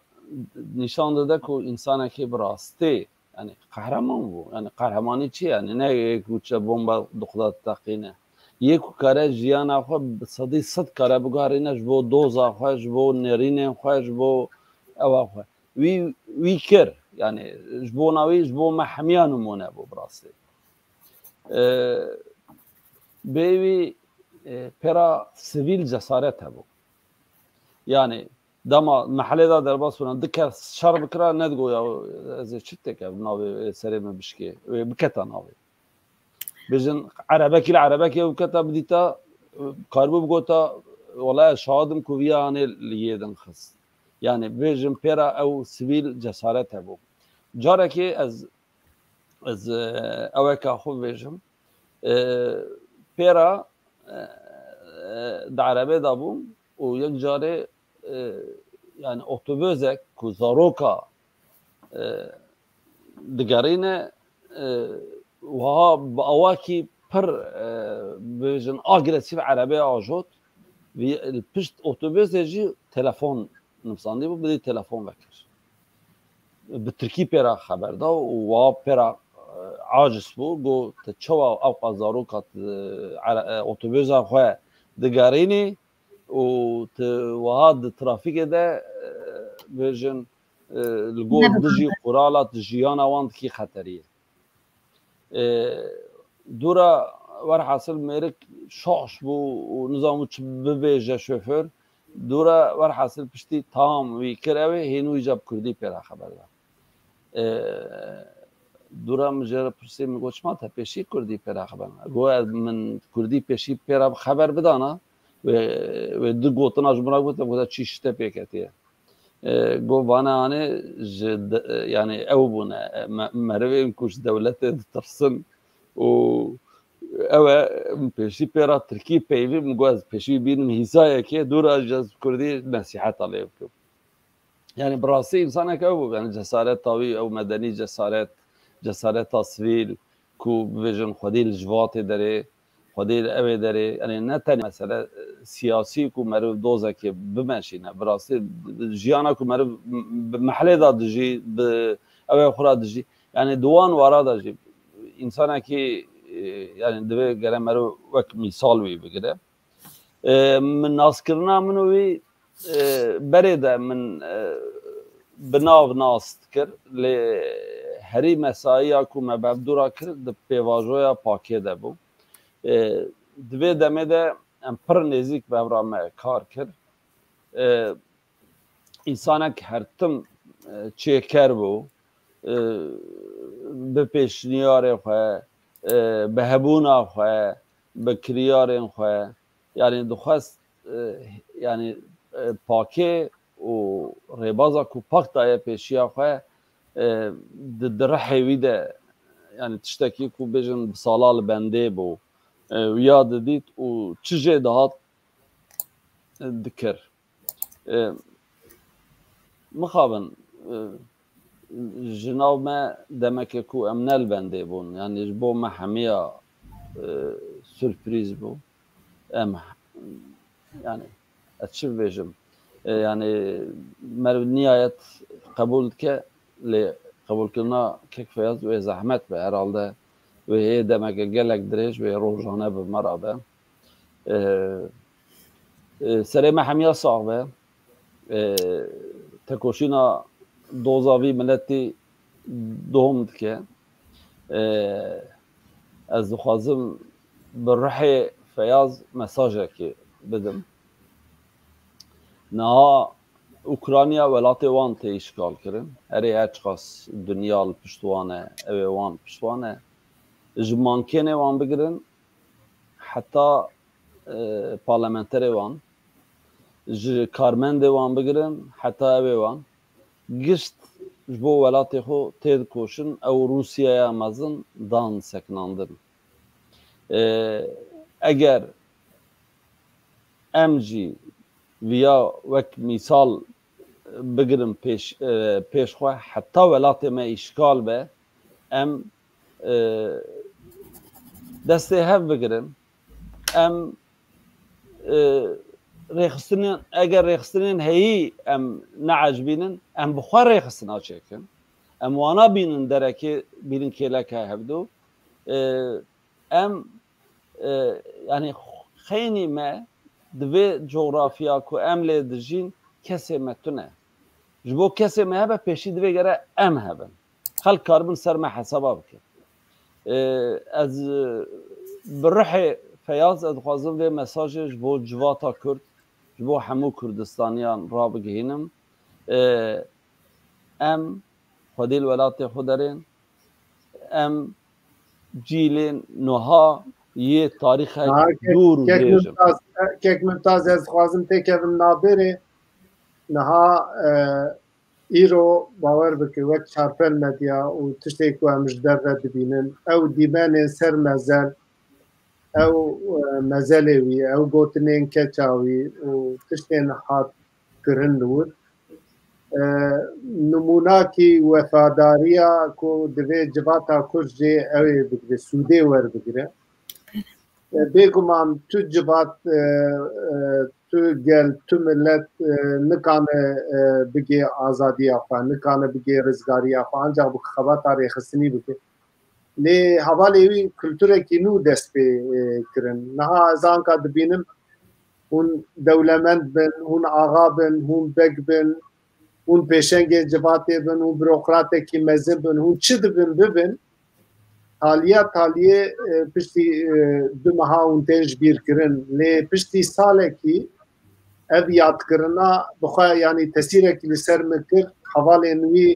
nîşan dide ku însanekî bi rastî, yani qehreman bû. Yani qehremanî çi ye? Yani ne yek ku çe bomba dixuda teqîne. Yê ku kare jiyana xwe bi sedî sed kare biguherîne ji bo doza xwe, ji bo nêrînên xwe, ji bo ewa xwe. Wî, wî kir. Yani ji bona wî, ji bo me hemiya nimûne bû bi rastî. E, bê wî, e, pêra sivîl cesaret hebû. Yani dema mehelê de derbas bûne, du kes şer bikira, nedigo ya ez ê çi têke navê serê min bişkê, wê biketa navê. Bêjin erebekî li erebekê biketa bidîta, karibû bigota, wela ez şahid im ku viya anê li yê din xist. Yani bêjin pêra ew sivîl cesaret hebû. Carekê ez, ez, e, eweka xwe bêjim, e, pêra, e, e, di erebê de bûm û yek carê, e, yani otobozek ku zaroka, e, digerîne, e, wiha bi awakî pir, e, bêjin agresîf erebê ajot. Vî, li pişt otobozê jî telefon nivsandî bû, bidî telefon vekir. Bi tirkî pê re xeber da û wiha pê re, e, aciz bû. Got, "Te çawa ewqas zaroka, e, ere-, e, otoboza xwe digerînî û tu wiha di trafîkê de, e, bêjin, e, li gor Nebû dijî qurala, tu jiyana wan dikî xeteriyê." E, dûra werhasil mêrik şaş bû û nizam çi bibêje şoför. Dûra werhasil piştî tam wî kir ew ê hênû îca bi kurdî pê re xeber da. E, dûra min jê re pirsî, min got, "Çima te pêşî kurdî pê re xeber neda?" Got, "Ez min kurdî pêşî pê re xeber bidana, Wê, wê du gotina ji min re gote, gote çi ji te pê ketiye. E, got vana anê ji de, yani ew bûne, e, me, merivên ku ji dewletê ditirsin û ew e, min pêşî pê re tirkî peyivî, min got ez pêşî bînim hîsayekê, dûra ji ez kurdî nesîheta lê bikim. Yani bi rastî însanek ew bû, yani cesareta wî, ew medenî cesaret, cesareta sivîl, ku bibêjin xwedî li ji vatê derê, xwedî li ewê derê, yani ne tenê mesele, e, siyasî ku meriv dozekê bimeşîne, bi rastî jiyana ku meriv bi mehlê de dijî, bi ewê xwe re dijî, yani di wan wara de jî însanekî, e, yani divê gere meriv wek mîsal wî bigire. E, min naskirina min û wî, e, berê de min, e, bi nav nas dikir, lê herî mesayiya ku me bevdûra kir di pêvajoya pakê de bû. E, di vê demê de em pir nêzîk bi hev re me kar kir. E, Însanek her tim, e, çêker bû, e, bi pêşniyarê xwe, e, bi hebûna xwe, bi kiryarên xwe, yani dixwest, e, yani, e, pakê û rêbaza ku pak daye pêşiya xwe, e, di, di rihê wî de, yani tiştekî ku bêjin bi sala li bendê bû, e, wiya didît û çi jê dihat, e, dikir. E, mixabin, e, ji nav me demeke ku em ne li bendê bûn, yani ji bo me hemiya, e, surprîz bû. Em, yani, ez çi bibêjim? E, yani, meriv nihayet qebûl dike, lê qebûlkirina kek Feyaz wê zehmet be, herhalde wê hê demeke gelek dirêj, wê rojane bi me re be. E, e, serê me hemiya sax be. E, tekoşîna doza vî miletî dom dike. E, ez dixwazim bi ruhê Feyaz mesajekê bidim. Niha Ukrayna welatê wan tê îşgal kirin. Erê, her çiqas dinya li pişt wan e, ew ê wan pişt wan e. Ji mankênê wan bigirin, heta, e, parlamenterê wan, ji karmendê wan bigirin, heta ew ê wan, gişt ji bo welatê xwe tê dikoşin, ew Rûsyaya mezin dan sekinandin. E, eger em jî viya wek mîsal bigirin pêş, e, pêş xwe, heta welatê me îşgal be, em, e, destê hev bigirin, em, e, rêxistinên, eger rêxistinên heyî em neecibînin, em bi xwe rêxistina çêkin, em wana bînin derekê, bînin kêleka hevdû, e, em, e, yani xeynî me di vê coğrafya ku em lê dijîn kesê me tune. Ji bo kesê me hebe pêşî divê gere em hebin. Xelk karibin ser me hesaba bikin. E, ez, e, bi ruhê Feyaz ez dixwazim vê mesajê ji bo civata Kurd, ji bo hemû Kurdistaniyan rabigihînim. E, em xwedî li welatê xwe derên, em cîlên nuha yê tarîxek Niha kek, dûr û kek dirêj in. Mimtaz, kek Mimtaz, ez dixwazim têkevim navbêrê. Niha, e, îro bawer bike wek Çarpel Medya û tiştê ku em ji derve dibînin, ew dîmenên ser mezel, ew, e, mezelê wî, ew gotinên keça wî û tiştên hat kirin li wir. E, nimûnakî wefadariya ku divê civata Kurd jê ew ê bigire, sûdê werbigire. E, bêguman tu civat, e, e, tu gel, tu milet, e, nikane, e, bigê azadiya xwe, nikane bigê rizgariya xwe, ancak bi xebata rêxistinî bike. Lê hevalê wî kulturekî nû dest pê, e, kirin. Niha ez anka dibînim, hûn dewlemend bin, hûn axa bin, hûn beg bin, hûn pêşengê civatê bin, hûn burokratekî mezin bin, hûn çi dibin bibin, taliya taliyê, e, piştî, e, du meha hûn tên ji bîr kirin. Lê piştî salekî ev yadkirina bi xwe, yanî tesîrekî li ser min kir. Hevalên wî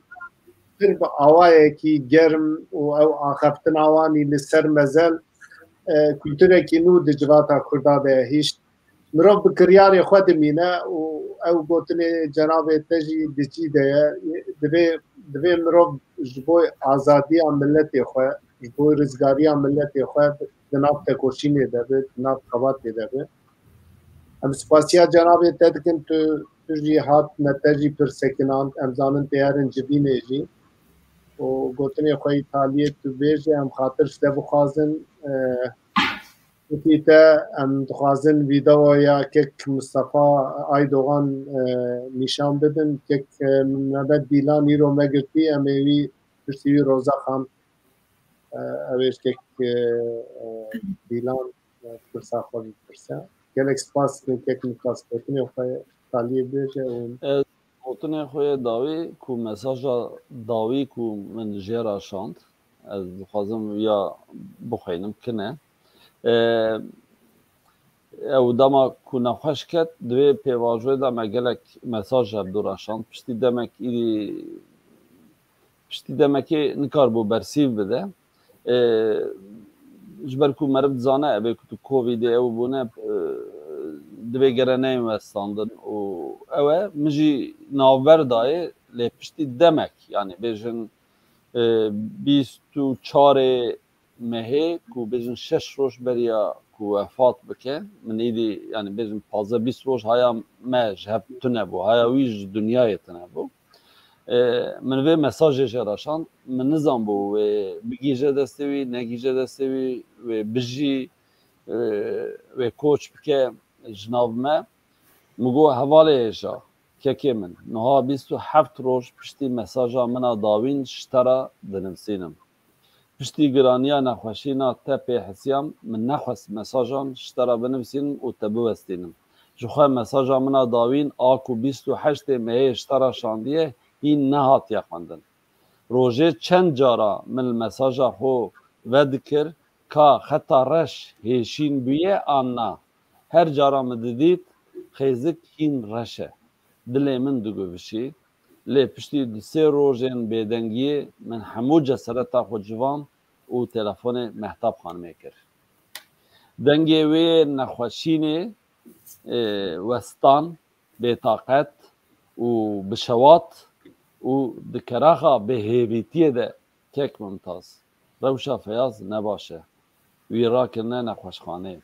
pir bi awayekî germ û ew axaftina wanî li ser mezel, e, kulturekî nû di civata Kurda de hişt. Mirov bi kiryarê xwe dimîne û ew gotinê cenabê te jî di cî de ye. Divê, divê mirov ji bo azadiya miletê xwe, ji bo rizgariya miletê xwe di nav tekoşînê de be, di nav xebatê de be. Em spasiya cenabê te dikin, tu, tu jî hat me te jî pir sekinand. Em zanin tê herin civînê jî. Û gotinê xwe Îtaliyê tu bêje, em xatir ji te bixwazin. E, Wekî te em dixwazin vîdeoya kek Mistefa Aydogan, e, nîşan bidin. Kek, e, Mehmet Dîlan îro me girtî, em ê wî piştî wî roza xam, e, ew ê ji kek, e, e, Dîlan, e, pirsa xwe bipirse. Gelek spas dikim kek Mistefa, gotinê xwe Îtaliyê bêje û Ez gotinê xwe yê dawî ku mesaja dawî ku min jê re şand, ez dixwazim ya bixwînim, kine. E, ew dema ku nexweş ket, di vê pêvajoyê de me gelek mesaj hevdû re şand. Piştî demek îdî, piştî demekê nikaribû bersîv bide. E, ji ber ku meriv dizane, evê ku tu Covidê ew bûne, e, divê gere neyên westandin û ew e, min jî navber dayê, lê piştî demek, yanî bêjin, e, bîst û çarê mehê, ku bêjin şeş roj beriya ku wefat bike, min êdî, yanî bêjin pazdeh bîst roj haya me ji hev tune bû, haya wî ji dinyayê tune bû. E, min vê mesajê jê re şand, min nizanbû wê bigihîje destê wî, negihîje destê wî, wê bijî, e, wê koç bike ji nav me. Min got, hevalê hêja, kekê min, niha bîst û heft roj piştî mesaja min a dawîn ji te re dinivîsînim. Piştî giraniya nexweşîna te pê hisiyam, min nexwest mesajan ji te re binivîsînim û te biwestînim. Ji xwe mesaja min a dawîn a ku bîst û heştê mehê ji te re şandiye, hîn nehatiye xwendin. Rojê çend cara min li mesaja xwe vedikir ka xeta reş hêşîn bûye an na. Her cara min didît, xêzik hîn reş e. Dilê min diguvişî. Lê piştî du sê rojên bêdengiyê min hemû cesereta xwe civand û telefonê Mehtap Xanimê kir. Dengê wê nexweşînê, e, westan, bêtaqet û bişewat û di keraxa bêhêvîtiyê de kek Mimtaz, rewşa Feyaz ne baş e. Wî rakirine nexweşxanê.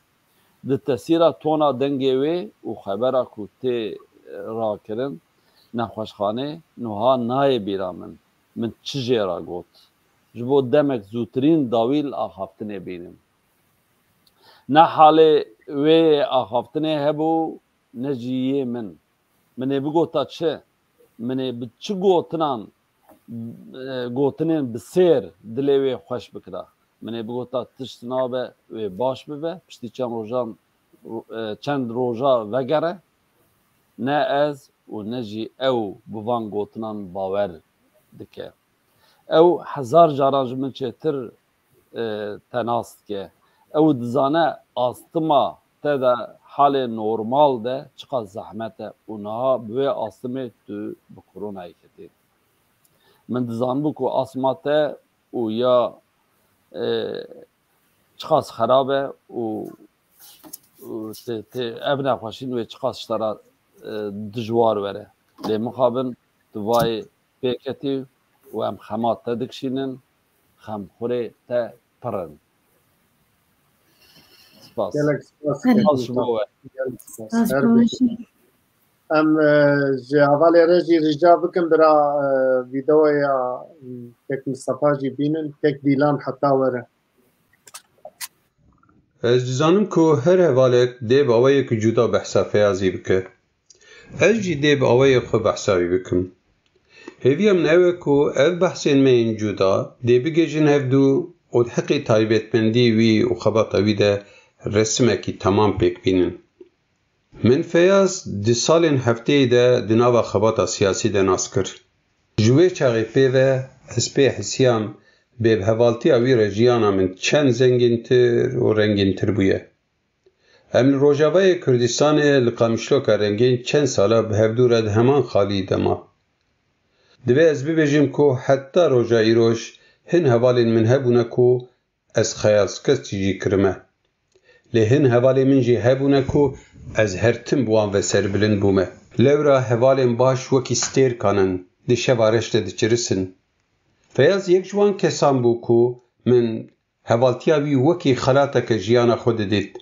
Di tesîra tona dengê wê û xebera ku tê rakirin nexweşxanê, niha nayê bîra min, min çi jê re got. Ji bo demek zûtirîn dawî li axaftinê bînim. Ne halê wê yê axaftinê hebû, ne jî yê min. Min ê bigota çi? Min ê bi çi gotinan, e, gotinên bi sêr dilê wê xweş bikira? Min ê bigota tişt nabe, wê baş bibe, piştî çend rojan, e, çend roja vegere. Ne ez û ne jî ew bi van gotinan bawer dike. Ew hezar caran ji min çêtir, e, te nas dike. Ew dizane astima te de halê normal de çiqas zehmet e û niha bi wê astimê tu bi koronayê ketî. Min dizanibû ku asma te û ya, e, çiqas xerab e û, û tê, tê, ev nexweşîn wê çiqas ji te re, e, dijwar were. Lê mixabin tu vayê pêketî û em xema te dikişînin, xemxurê te pir in. Spas. Gelek spas. Spas ji bo we. Gelek spas. Spas Her bişî. Em, e, ji hevalê re jî rica bikin bira, e, vîdeoya, e, kek Mistefa jî bînin, kek Dîlan heta were. Ez dizanim ku her hevalek dê bi awayek cuda behsa Feyazî bike. Ez jî dê bi awayek xwe behsa wî bikim. Hêviya min ew e ku ev behsên me yên cuda dê bigihêjin hevdû û di heqê taybetmendî wî û xebata wî de resimekî temam pêk bînin. Min Feyaz di salên hefteyê de di nava xebata siyasî de nas kir. Ji wê çaxê pê ve ez pê hisiyam bêbhevaltiya wî re jiyana min çend zengîntir û rengîntir bûye. Em li Rojavayê Kurdistanê li Qamişloka Rengên çend sala bi hevdû re di heman xalî de ma. Divê ez bibêjim ku heta roja îroj hin hevalên min hebûne ku ez xeyalskestî jî kirime. Lê hin hevalên min jî hebûne ku Ez her tim bi wan ve serbilind bûme. Lewra hevalên baş wekî stêrkan in, di şeva reş de diçirisin. Feyaz yek ji wan kesan bû ku min hevaltiya wî wekî xelateke jiyana xwe didît.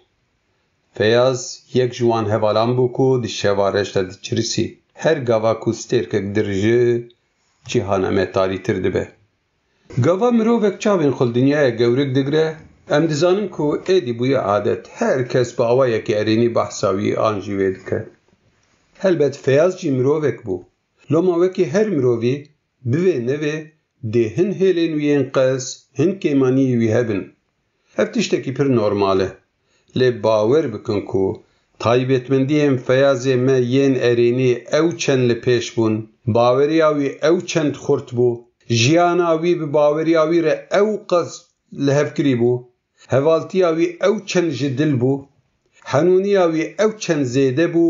Feyaz yek ji wan hevalan bû ku di şeva reş de diçirisî. Her gava ku stêrkek dirije, cîhana me tarîtir dibe. Gava mirovek çavên xwe li dinyaya gewrik digire, em dizanin ku êdî bûye adet, her kes bi awayekî erênî behsa wî an jî wê dike. Helbet Feyaz jî mirovek bû. Loma wekî her mirovî, bivê nevê, dê hin hêlên wî yên qels, hin kêmaniyê wî hebin. Ev tiştekî pir normal e. Lê bawer bikin ku taybetmendiyên Feyazê me yên erênî ew çend li pêş bûn, baweriya wî ew çend xurt bû, jiyana wî bi baweriya wî re ew qas lihevkirî bû, hevaltiya wî ew çend ji dil bû, henûniya wî ew çend zêde bû,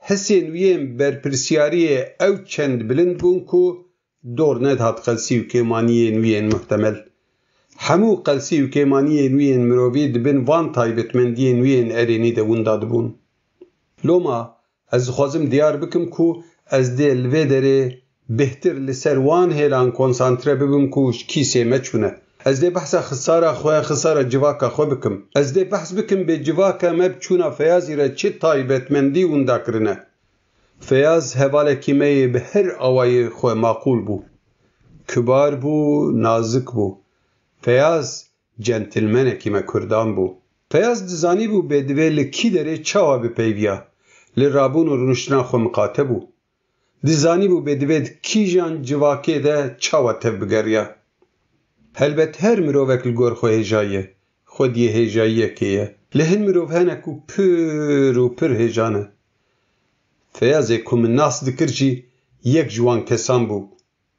hisên wî yên berpirsiyariyê ew çend bilind bûn ku dor nedihat qelsî û kêmaniyên wî yên muhtemel. Hemû qelsî û kêmaniyên wî yên mirovî di bin van taybetmendiyên wî yên erênî de winda dibûn. Loma ez dixwazim diyar bikim ku ez dê li vê derê bêhtir li ser wan hêlan konsantre bibim ku ji kîsê me çûne. Ez dê behsa xisara xwe, xisara civaka xwe bikim. Ez dê behs bikim bê civaka me bi çûna Feyazî re çi taybetmendî winda kirine. Feyaz hevalekî me yê bi her awayê xwe maqûl bû. Kibar bû, nazik bû. Feyaz centilmenekî me kurdan bû. Feyaz dizanîbû bê divê li kî derê çawa bipeyviya. Li rabûn û rûniştina xwe miqate bû. Dizanîbû bê divê di kîjan civakê de çawa tevbigeriya. Helbet her mirovek li gor xwe hêja ye. Xwediyê hêjayiyekê ye. Lê hin mirov hene ku pir û pir hêja ne. Feyazê ku min nas dikir jî yek ji wan kesan bû.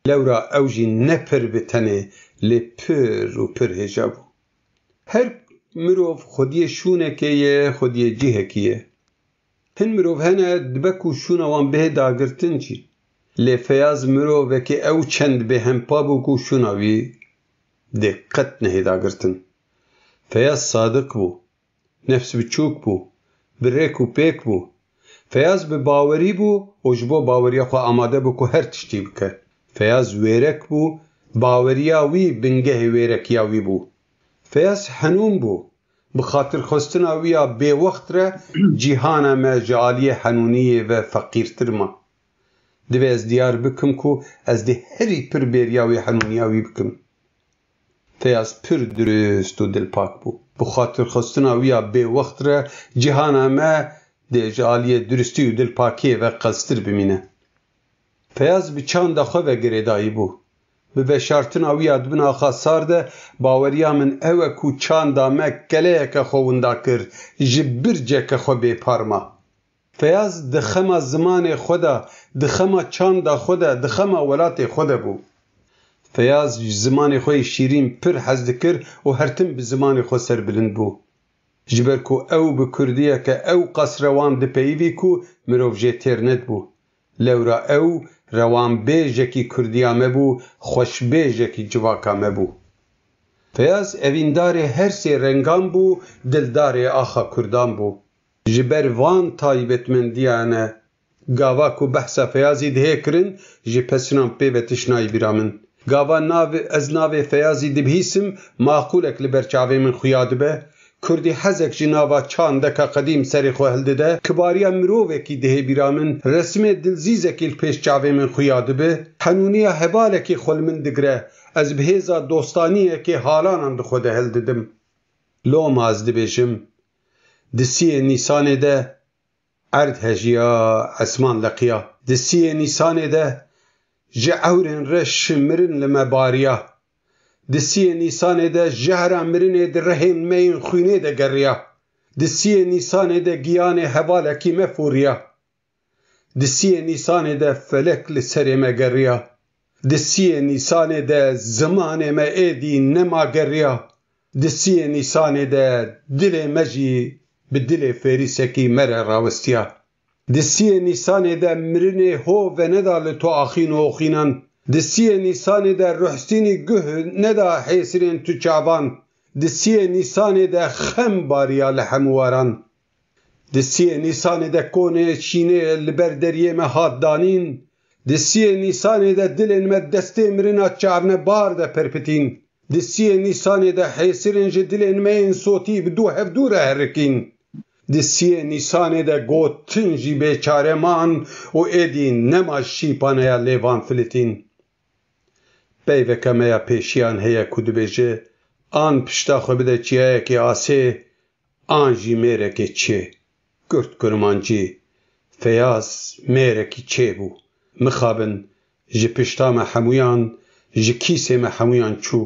Lewra ew jî ne pir bi tenê, lê pir û pir hêja bû. Her mirov xwediyê şûnekê ye, xwediyê cihekî ye. Hin mirov hene dibe ku şûna wan bihê dagirtin jî. Lê Feyaz mirovekî ew çend bêhempa bû ku şûna wî dê qet nehê dagirtin. Feyaz sadiq bû, nefs biçûk bû, bi rêk û pêk bû. Feyaz bi bawerî bû û ji bo baweriya xwe amade bû ku her tiştî bike. Feyaz wêrek bû, baweriya wî bingehê wêrekiya wî bû. Feyaz henûn bû. Bi xatirxwestina wî ya bêwext re cîhana me ji aliyê henûniyê ve feqîrtir ma. Divê ez diyar bikim ku ez dê herî pir bêriya wê henûniya wî bikim. Feyaz pir dirust û dilpak bû. Bi xatirxwestina wî ya bêwext re cîhana me dê ji aliyê dirustî û dilpakiyê ve qelstir bimîne. Feyaz bi çanda xwe ve girêdayî bû. Bi veşartina wî ya di bin axa sar de baweriya min ew e ku çanda me keleyeke xwe winda kir, ji birceke xwe bêpar ma. Feyaz di xema zimanê xwe de, di xema çanda xwe de, di xema welatê xwe de bû. Feyaz ji zimanê xwe yê şîrîn pir hez dikir û her tim bi zimanê xwe serbilind bû. Ji ber ku ew bi kurdiyeke ew qas rewan dipeyivî ku mirov jê têr nedibû. Lewra ew rewanbêjekî kurdiya me bû, xweşbêjekî civaka me bû. Feyaz evîndarê her sê rengan bû, dildarê axa kurdan bû. Ji ber van taybetmendiyan e, gava ku behsa Feyazî dihê kirin, ji pesinan pê ve tişt nayê bîra min. Gava nav, ez navê Feyazî dibihîsim, maqûlek li ber çavê min xuya dibe. Kurdî hezek ji nava çandeka qedîm serê xwe hildide. Kibariya mirovekî dihê bîra min, resimê dilzîzekî li pêş çavê min xuya dibe. Henûniya hevalekî xwe li min digire. Ez bi hêza dostaniyekê halanan di xwe de hildidim. Loma ez dibêjim, di siyê Nîsanê de erd hejiya, esman leqiya. Di siyê Nîsanê de ji ewrên reş mirin li me bariya. Di siyê Nîsanê de jehra mirinê di rihên me yên xwînê de geriya. Di siyê Nîsanê de giyanê hevalekî me fûriya. Di siyê Nîsanê de felek li serê me geriya. Di siyê Nîsanê de zimanê me êdî nema geriya. Di siyê Nîsanê de dilê me jî bi dilê fêrîsekî me re rawestiya. Di siyê Nîsanê de mirinê ho veneda li to axîn û oxînan. Di siyê Nîsanê de ruhstînî guh neda hêsirên tu çavan. Di siyê Nîsanê de xem bariya li hemû waran. Di siyê Nîsanê de konê şînê li ber deriyê me hat danîn. Di siyê Nîsanê de dilên me destê mirina çarnebar de perpitîn. Di siyê Nîsanê de hêsirên ji dilên me yên sotî bi dû hevdû re herikîn. Di siyê Nîsanê de gotin jî bêçare man û êdî nema şîpaneya lêvan filitîn. Peyveke me ya pêşiyan heye ku dibêje, an pişta xwe bide çiyayekê asê, an jî mêrekê çê. Kurd kurmancî, Feyaz mêrekî çê bû. Mixabin, ji pişta me hemûyan, ji kîsê me hemûyan çû.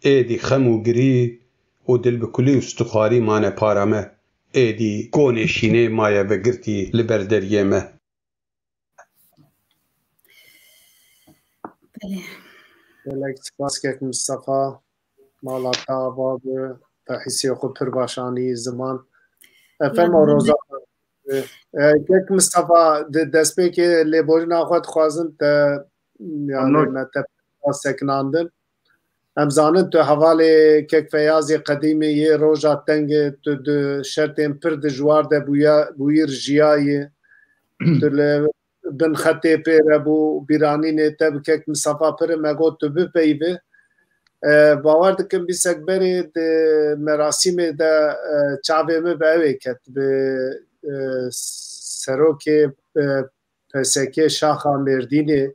Êdî xem û girî û dilbikulî û stixwarî mane para me. Êdî konê şînê maye vegirtî li ber deriyê me. Belê. Gelek spas kek Mistefa. Mala te ava bi. Te hîsê xwe pir baş anî ziman. Efendim, Roza. E, kek Mistefa, di destpêkê lêborîna xwe dixwazin te, yani, me te sekinandin. Em zanin tu hevalê kek Feyazê qedîmî yê, roja tengê tu di şertên pir dijwar de bûya, bûyî, jiyayî. Tu li bin xetê pê re bû, bîranînê te bi kek Mistefa pir e, me got tu bipeyivî. E, bawer dikim bîsek berê di merasîmê de, e, çavê min bi ew ê ket, bi, e, serokê, e, P S K şaxa Mêrdînê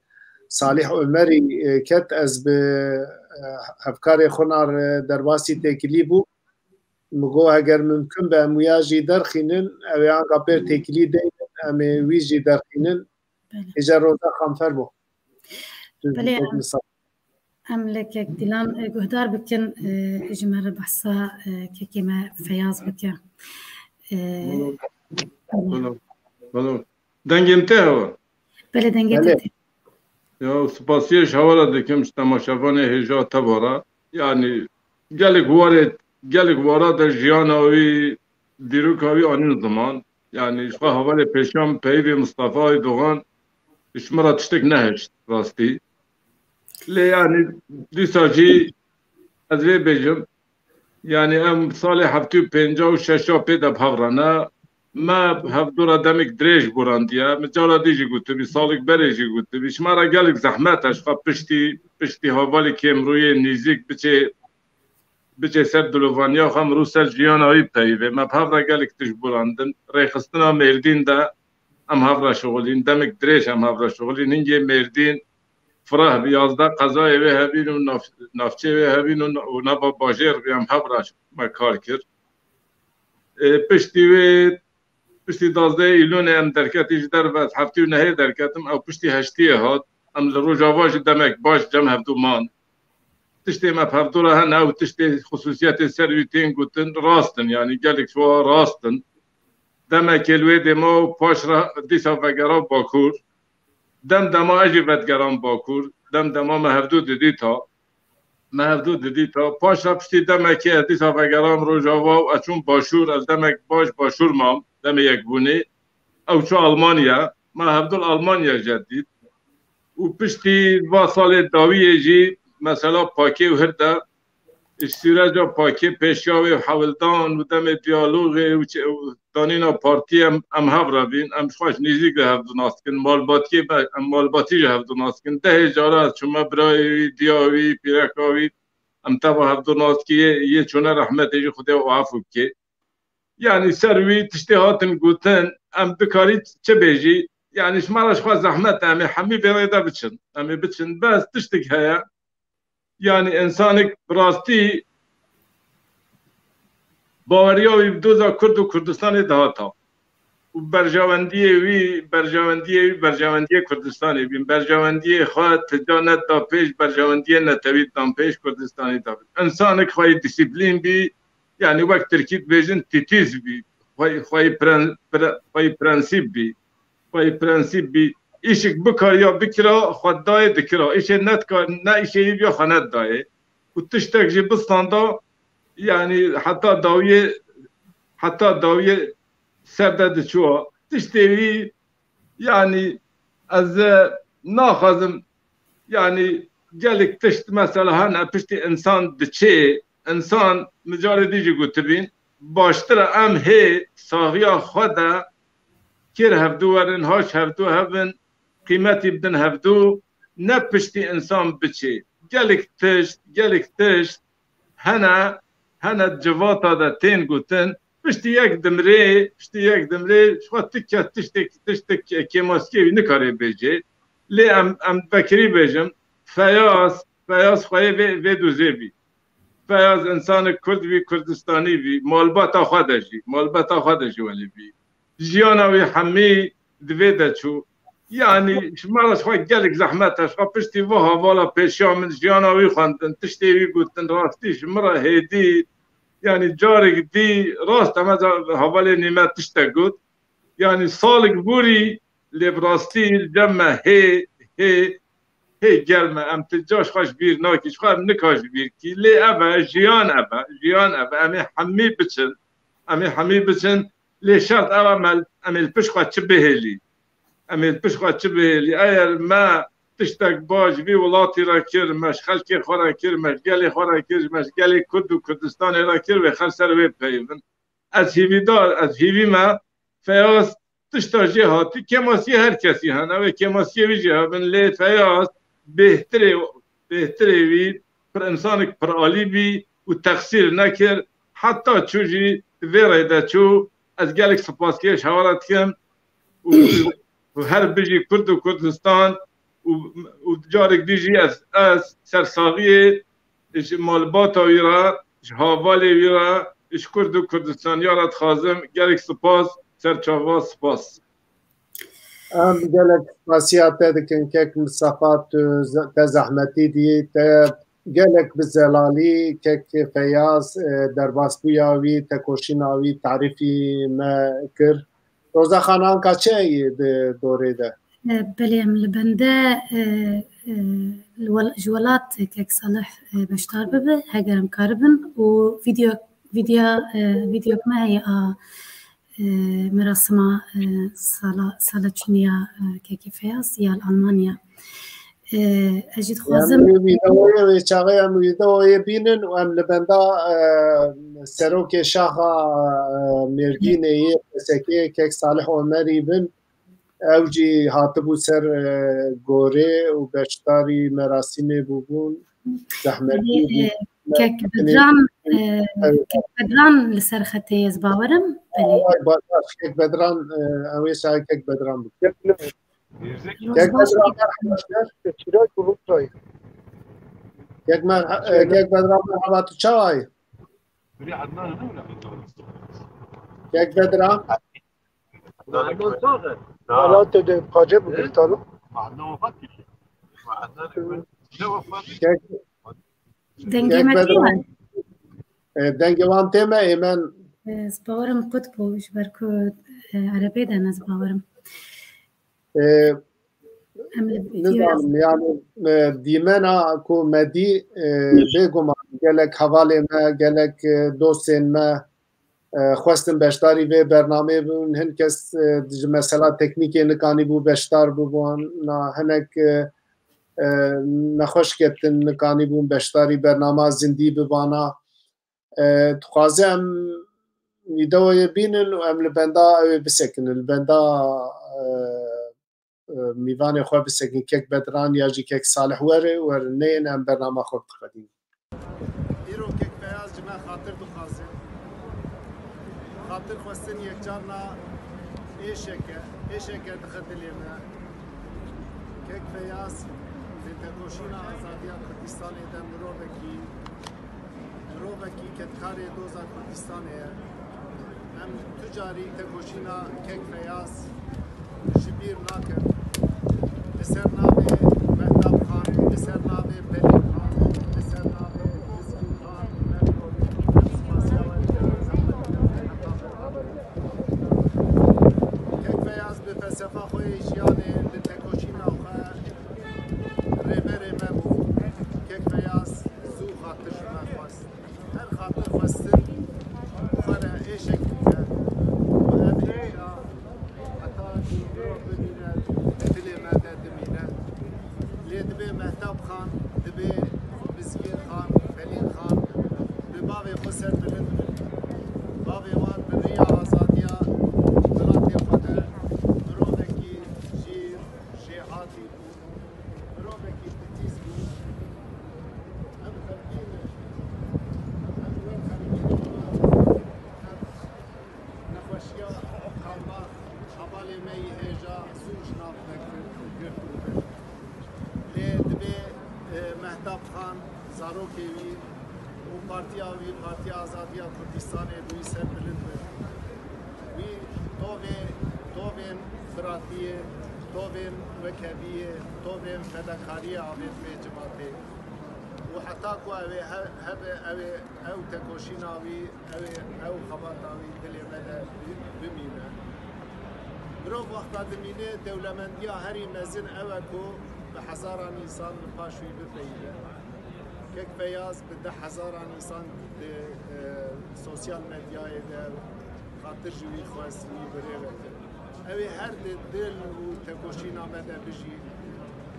Salih Omerî, e, ket, ez bi, e, hevkarê xwe na re derbasî têkilî bû. Min got, heger mimkun be, em wiya jî derxînin, ew ê anka pêr têkilî deynin, em ê wî jî derxînin. Belê. Hêja Roza Xanfer bû. Tu Belê, kek em, Mistefa. Em li kek Dîlan, e, guhdar bikin, e, ji me re behsa, e, kekê me Feyaz bike. E, Bolo, bolo, bolo. Dengê min tê hewa? Belê, dengê te Belê. tê. Ya, spasiye ji hewa re dikim ji temaşevanê hêja teva re. Yani gelek warê, gelek wara de jiyana wî, dîroka wî anîn ziman. Yani ji xwe hevalê pêşiyan peyivê Mistefa Aydogan, ji min re tiştek nehişt rastî. Lê yani dîsa jî ez vê bêjim. Yani em salê heftê û pênca û şeşa pê de bi hev re ne. Me hevdû re demik dirêj borandiye. Min cara dî jî gotibî, salek berê jî gotibî. Ji me re gelek zehmet e, ji xwe piştî, piştî hevalê kêmrûyê nîzîk biçê, biçê ser dilovaniya xwe, mirov ser jiyana wî peyivê. Me bi hev re gelek tişt borandin. Rêxistina Mêrdîn de em hev re şixulîn. Demik dirêj em hev re şixulîn. Hingê Mêrdîn fireh bi yazdeh qezayê wê hevîn û nav-, navçeyê wê hevîn û, û nava bajêr bi em hev re me kar kir. E, piştî wê, piştî duwazdehê Îlonê em derketî ji derve, ez heftê û nehê derketim, ew piştî heştiyê hat. Em li Rojava jî demek baş cem hevdû man. Tiştê me bi hevdû re hene, ew tiştê xisûsiyetê ser wî tên gotin rast in, yanî gelek ji wa rast in. Demekê li wê dê ma û paş re dîsa vegera Bakur. Dem dema ez jî vedgeram Bakur, dem dema me hevdû didîta. Me hevdû didîta. Paş re piştî demekê ez dîsa vegeram Rojava û ez çûm Başûr, ez demek baş Başûr mam, demê yekbûnê. Ew çû Almanya. Me hevdû li Almanya jî dît. Û piştî va salê dawiyê jî mesela pakê û hir de Ji Sîreca Pakê, pêşiya wê û hewldan û demê diyalogê û çi-, û danîna partiyê em, em hev re bîn, em ji xwe ji nêzîk re hevdu nas dikin. Malbatiyê me, em malbatî jî hevdu nas dikin. Dehê cara ez çûme birayê wî, diya wî, pîreka wî, em teva hevdu nas dikin, yê, yê çûne rehmetê jî Xwedê û efû bike. Yanî ser wî tiştê hatin gotin, em dikarî çi bêjî? Yanî ji me re ji xwe zehmet e, em ê hemî vê rê de biçin. Em ê biçin. Bes tiştek heye. Yanî însanek bi rastî baweriya wî bi doza Kurd û Kurdistanê dihata. Û berjewendiyê wî, berjewendiyê wî, berjewendiyê Kurdistanê bîn. Berjewendiyê xwe ti ca neda pêş, berjewendiyê netewî dan pêş, Kurdistanê da bîn. Însanek xweyî dîsîplîn bî, yanî wek tirkî dibêjin tîtîz bî. Xweyî, xweyî pren-, pre-, xweyî prensîp bî. Xweyî prensîp bî. Îşik bikariya bikira, xwe dayê dikira. Îşê nedikar, ne îşê wî biya xwe nedayê. Û tiştek jî bistanda, yanî heta dawiyê, heta dawiyê ser de diçûa. Tiştê wî, yanî ez, e, naxwazim, yanî gelek tişt mesela hene, piştî însan diçê, însan, min carê dî jî gotibîn, Baştir e em hê saxiya xwe de kêr hevdû werin, haş hevdû hevin, qîmetî bidin hevdû, ne piştî însan biçê. Gelek tişt, gelek tişt hene, hene civata de tên gotin, piştî yek dimrê, piştî yek dimrê, ji xwe tu kes tiştek, tiştek kêmasiyê wî nikare bêjê. Lê em, em vekirî bêjim, Feyaz, Feyaz xweyê vê, vê dûzê bî. Feyaz însanek Kurd bî, Kurdistanî bî, malbata xwe de jî, malbata xwe de jî welê bî. Jiyana wî hemî di vê de çû. Yanî ji me re ji xwe gelek zehmet e. Ji xwe piştî vê hevala pêşiya min jiyana wî xwendin, tiştê wî gotin, rastî ji min re hêdî, yanî carek dî rast em ez hevalê nîme tiştek got. Yanî salek borî lê bi rastî li cem me hê, hê, hê germ e. Em ti ca ji xwe ji bîr nakî, ji xwe em nika ji bîr kî. Lê ev e, jiyan ev e, jiyan ev e. Em ê hemî biçin, em ê hemî biçin. Lê şert ew e, em, em ê li pişt xwe çi bihêlî? Em ê li pişt xwe çi bihêlî? Eger me tiştek baş ji vî welatî re kir, me ji xelkê xwe re kir, me ji gelê xwe re kir, me ji gelê Kurd û Kurdistanê re kir, wê xer ser wê bipeyivin. Ez hîvîdar, ez hîvî me, Feyaz tişta jê hatî, kêmasiyê her kesî hene, wê kêmasiyê wî jî hebin, lê Feyaz bêhtirê, bêhtirê wî pir însanek piralî bî û texsîr nekir, heta çû jî di vê rê de çû, ez gelek spas kêş hewa re dikim û, û her bijî Kurd û Kurdistan û, û carek dî jî ez, ez sersaxiyê ji malbata wî re, ji havalê wî re, ji Kurd û Kurdistaniya re dixwazim gelek spas, serçava spas. Em gelek spasiya te dikin kek Mistefa, tu ze-, te zehmetî dî, te gelek bi zelalî kek Feyaz, e, derbasbûya wî, tekoşîna wî tarîfî me kir. Roza Xananka çi heye di dorê de? E, belê, em li bende, e, e, li wel-, ji welat kek Salih, e, beşdar bibe, heger em karibin û vîdeo, vîdeo, e, vîdeoyek me heye a, e, merasima, e, sala, sala çûniya, e, kekî Feyaz ya li Almanya. E, ez jî dixwazim. Em vîdeoyê wê çaxê em vîdeoyê bînin û em li benda, e, serokê şaxa, e, Mêrdînê yê P S K'ê kek Salih Omerî bin. Ew jî hatibû ser, e, gorê û beşdarî merasîmê bûbûn. Zehmetî bû. Belê, e, kek Bedran, e, kek Bedran li ser xetê ye, ez bawerim. Belê. Ay, ba-, baş, kek Bedran, e, ew ê saê kek Bedran bû. Kek Bedran, merhaba. Kek Mer-, e, kek Bedran, merhaba, tu çawa yî? Kek Bedran. Hala te de pace bû girtalo. Kek, Dengê kek me tê Bedran. E, dengê wan tê me, ê men. Ez bawerim qut bû, ji ber ku, e, erebê de ne, ez bawerim. E, Em li vîdyoya nizanim, yani, e, dîmena ku me dî, e, bêguman gelek hevalê me, gelek, e, dostên me, e, xwestin beşdarî vê bernameyê bibin. Hin kes, e, ji mesela teknîkê nikanîbû beşdar bibûn. Na hinek, e, e, nexweş ketin, nikanîbûn beşdarî bernama zindî bibana. E, dixwaze em vîdeoyê bînin û em li benda ew ê bisekinin. Li benda, e, e, mîvanê xwe bisekin, kek Bedran ya jî kek Salih were, werin neyên em bernama xwe bidiqedînin. Îro kek Feyaz ji me xatir dixwaze. Xatir xwestin yekcarna êşeke, êşeke dixe dilê me. Kek Feyaz li tekoşîna azadiya Kurdistanê de mirovekî, mirovekî kedkarê doza Kurdistanê ye. Em tu carî tekoşîna kek Feyaz ji bîr nakin. Li ser navê Mehtap Xan, li ser navê Pelîn Xan, li ser navê Mizgîn Xan, em spasiya we dikin. Kek Feyaz bi felsefa xwe yê jiyanê li tekoşîna xwe rêberê me bû. Kek Feyaz zû xatir ji me xwest. Her xatir xwestin xwe re êşek dike û ev êşa heta ku mirov bimîne, di dilê me de dimîne. Lê dibê Mehtap Xan, dibê Mizgîn Xan, Pelîn Xan bi bavê xwe serbilind bin. Bav Mehtap Xan, zarokê wî û partiya wî, Partiya Azadiya Kurdistanê, bi wî serbilind bin. Wî tovê, tovên biratiyê, tovên wekeviyê, tovên fedakariyê avêt vê civatê. Û heta ku ew ê he-, hebe, ew ê, ew tekoşîna wî, ew ê, ew xebata wî dilê me de bi-, bimîne. Mirov wexta dimîne, dewlemendiya herî mezin ew e ku bi hezaran însan li paş wî bipeyive. Kek Feyaz bi deh hezaran însan di, e, sosyal medyayê de xatir ji wî xwest, wî bi rê ve kir. Ew ê her di dil û tekoşîna me de bijî.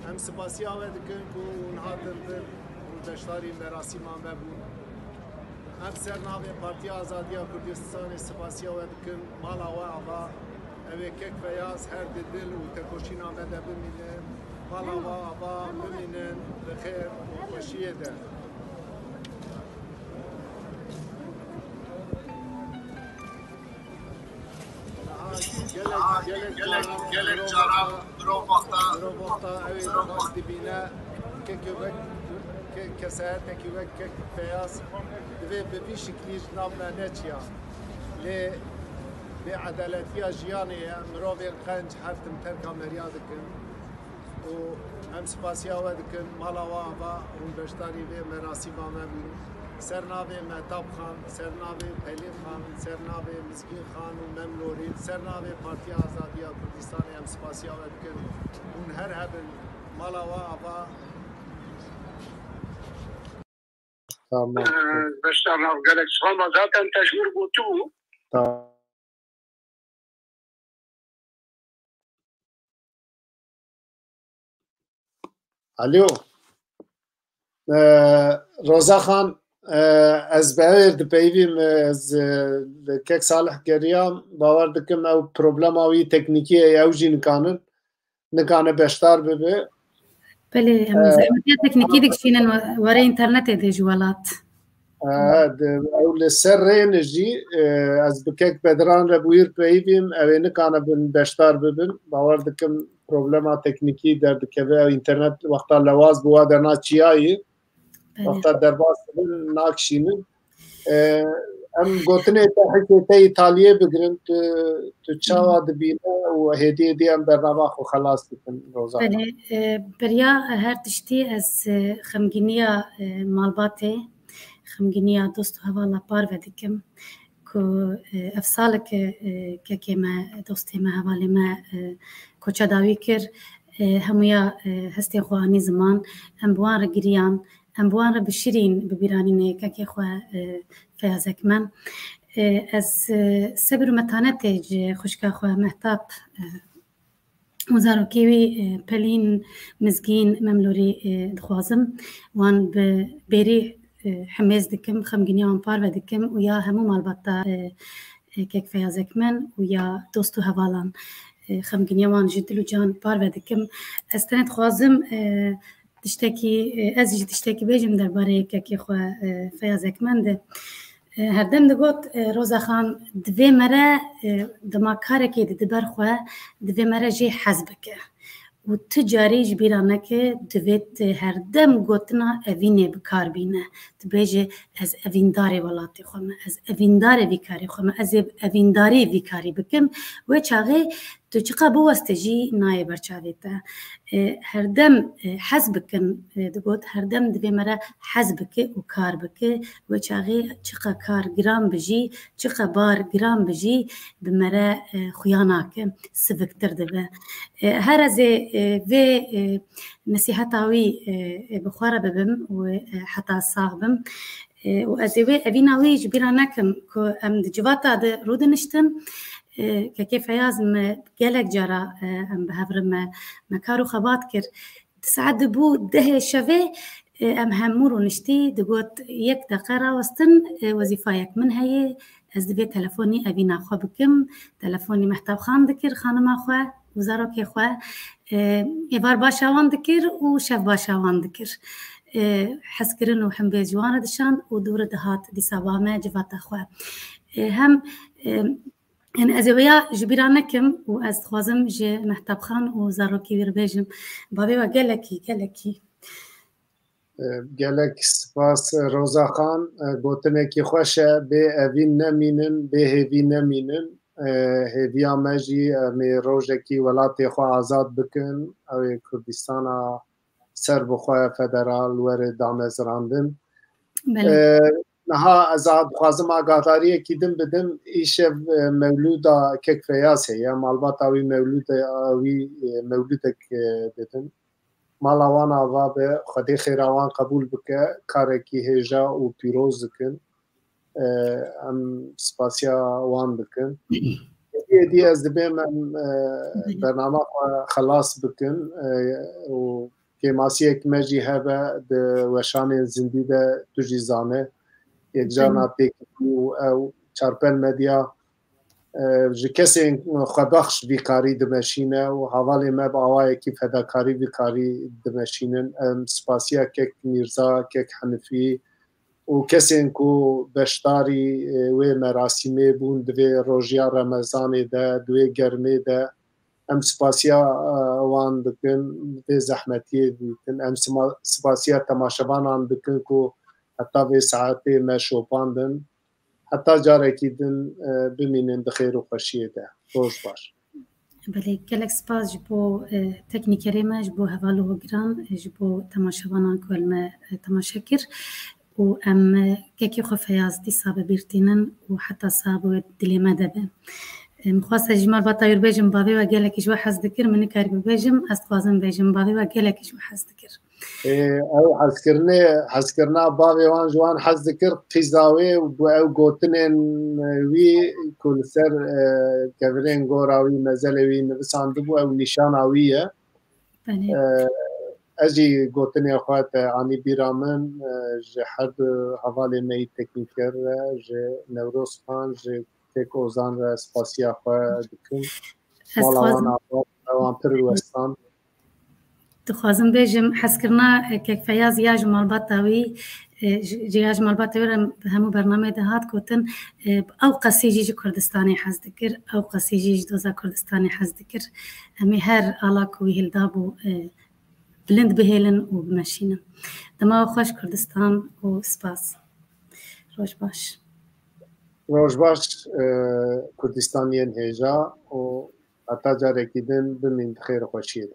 Em spasiya we dikin ku hûn hatin vir û beşdarî merasîma me bûn. Em ser navê Partiya Azadiya Kurdistanê spasiya we dikin. Mala we ava, ew ê Kek Feyaz her di dil û tekoşîna me de bimîne. Mala we ava, bimînin bi xêr û xweşiyê de. Gelek, gelek, gelek cara mirov wexta, mirov wexta ew ê xwest dibîne, kekê wek, ke-, kesayetekî wek Kek Feyaz divê bi vî şiklî ji nav me neçiya. Lê bêedaletiya jiyanê ye, mirovên qenc her tim terka meriya dikin. Û em spasiya we dikin, mala we ava, hûn beşdarî vê merasîma me bûn. Ser navê Mehtap Xan, ser navê Pelîn Xan, ser navê Mizgîn Xan û Mem Lorî, ser navê Partiya Azadiya Kurdistanê em spasiya we dikin. Hûn her hebin, mala we ava. Tamam. Ee, beşdar nav gelek spas. Zaten tecmûr gotibû. Tamam. Alo. Ee, Roza Xan, ee, ez bi ew ê dipeyivîm, ee, ez, ee, li Kek Salih geriyam, bawer dikim ew problema wî teknîkî ye, ew jî nikanin, nikane beşdar bibe. Belê, em Ee, zehmetiya teknîkî dikişînin we-, were înternetê dê ji welat. Ee, di, ew li ser rê ne jî, ee, ez bi Kek Bedran re bi wî re peyivîm, ew ê nikane bin beşdar bibin. Bawer dikim problema teknîkî derdikeve, ew înternet wexta lewaz bi wa de naçiyayî. Belê. Wexta derbas dibin, nakişînin. Ee, em gotinê te hikê te Îtaliyê bigirin, tu, tu çawa dibîne û hêdî hêdî em bernama xwe xelas dikin, Roza. Belê, e, beriya her tiştî ez, e, xemgîniya, e, malbatê, xemgîniya dost û hevala parve dikim ku, e, ev saleke, e, kekê me, dostê me, hevalê me, e, koça dawî kir. E, hemûya, e, hestê xwe anî ziman. Em bi wan re giriyan, em bi wan re bişirîn, bi bîranînê kekê xwe, e, Feyaz Ekmen. E, ez, e, sebir û metanetê ji xwişka xwe Mehtap, e, û zarokê wî, e, Pelîn, Mizgîn, Memlûrî, e, dixwazim. Wan bi bêrî, e, hemêz dikim, xemgîniya wan parve dikim û ya hemû malbata, e, e, kek Feyaz Ekmen û ya dost û hevalan, e, xemgîniya wan ji dil û can parve dikim. Ez tenê dixwazim, e, tiştekî, e, ez jî tiştekî bêjim derbarê kekê xwe, e, Feyaz Ekmen de. E, herdem digot, e, Roza Xan, divê me re, e, dema karekê dide ber xwe, divê me re jê hez bike. Û tu carî ji bîra neke, divê tu herdem gotina evînê bi kar bîne. Tu bêje, "Ez evîndarê welatê xwe me, ez evîndarê vî karê xwe me, ez ê evîndarî vî karî bikim." Wê çaxê tu çiqa biweste jî nayê ber çavê te. E, herdem, e, hez bikin, e, digot, herdem divê me re hez bike û kar bike. Wê çaxê çiqa kar giran bi jî, çiqa bar giran bi jî, bi me re, e, xuya nake, siviktir dibe. E, her ez ê, e, vê, e, nesîheta wî, e, e, bi xwe re bibim û, e, heta sax bim. E, û ez ê wê evîna wî ji bîra nekim ku em di civata de rûdiniştin. E, kekê Feyaz me gelek cara, e, em bi hev re me, me kar û xebat kir. Di saet dibû dehê şevê, e, em hemû rûniştî, digot, "Yek deqe rawestin, e, wezîfayek min heye, ez divê telefonî evîna xwe bikim." Telefonî Mehtap Xan dikir, xanima xwe û zarokê xwe, e, êvar başa wan dikir û şev başa wan dikir. E, hezkirin û hembêz ji wan re dişand û dû re dihat dîsa ba me civata xwe. E, hem, e, Yanî ez ê wêya ji bîra nekim û ez dixwazim ji Mehtap Xan û zarokê wî re bêjim, bavê we gelekî, gelekî Gelek spas Roza Xan. Gotinekî xweş e, bê evîn nemînin, bê hêvî nemînin. Hêviya me jî em ê rojekî welatê xwe azad bikin. Ew ê Kurdistana ser bi xwe federal were damezrandin. Belê. Niha ez a dixwazim agadariyekî din bidim. Îşev, e, mewlûda kek Feyaz heye. Malbata wî mewlûde, wî, e, mewlûdek, e, didin. Mala wan ava be, Xwedê xêra wan qebûl bike. Karekî hêja û pîroz dikin. E, em spasiya wan dikin. Êdî, êdî ez dibêm em, e, bernama xwe xelas bikin, e, û kêmasiyek me jî hebe di weşanên zindî de tu jî zane. Yekcarna têkilî û ew Çarpel Medya, e, ji kesên xwebexş vî karî dimeşîne û hevalê me bi awayekî fedakarî vî karî dimeşînin. Em spasiya kek Mîrza, kek Henifî û kesên ku beşdarî, e, wê merasîmê bûn di vê rojiya Remezanê de, di wê germê de, em spasiya, e, wan dikin, vê zehmetiyê dîtin. Em sima-, spasiya temaşevanan dikin ku heta vê saetê me şopandin. Heta carekî din, e, bimînin di xêr û xweşiyê de. Roj baş. Belê, gelek spas ji bo, e, teknîkerê me, ji bo heval û hogiran, e, ji bo temaşevanan ku li me, e, temaşe kir. Û em, e, kekê xwe Feyaz dîsa bi bîr tînin û heta saha bi wê dilê me de be. E, min xwest ez ji malbata wî bêjim, bavê we gelekî ji we hez dikir, min nikarî bibêjim, ez dixwazim bêjim, bavê we gelekî ji we hez dikir. Ê, ew hezkirinê, hezkirina bavê wan ji wan hez dikir, qîza wê û bi ew gotinên wî ku li ser, e, kevirên gora wî, mezelê wî nivisandibû, ew nîşana wî ye. Belê. E, ez jî gotinê xwe te anî bîra min, e, ji her du hevalê me yî teknîker re, ji Newroz Xan, ji kek Ozan re spasiya xwe dikim. Ez Mala wan dixwazim ava, wan pir westan. Dixwazim bêjim, hezkirina, e, kek Feyaz ya ji malbata wî, e, ji, ji ya ji malbata wî re bi hemû bernameyê de hat gotin, e, ew qesî jî ji Kurdistanê hez dikir, ew qesî jî ji doza Kurdistanê hez dikir. Em ê her ala ku wî hildabû, e, bilind bihêlin û bimeşînin. Dema we xweş Kurdistan û spas. Roj baş. Roj baş, e, Kurdistaniyên hêja û heta carekî din bimîn di xêr û xweşiyê de.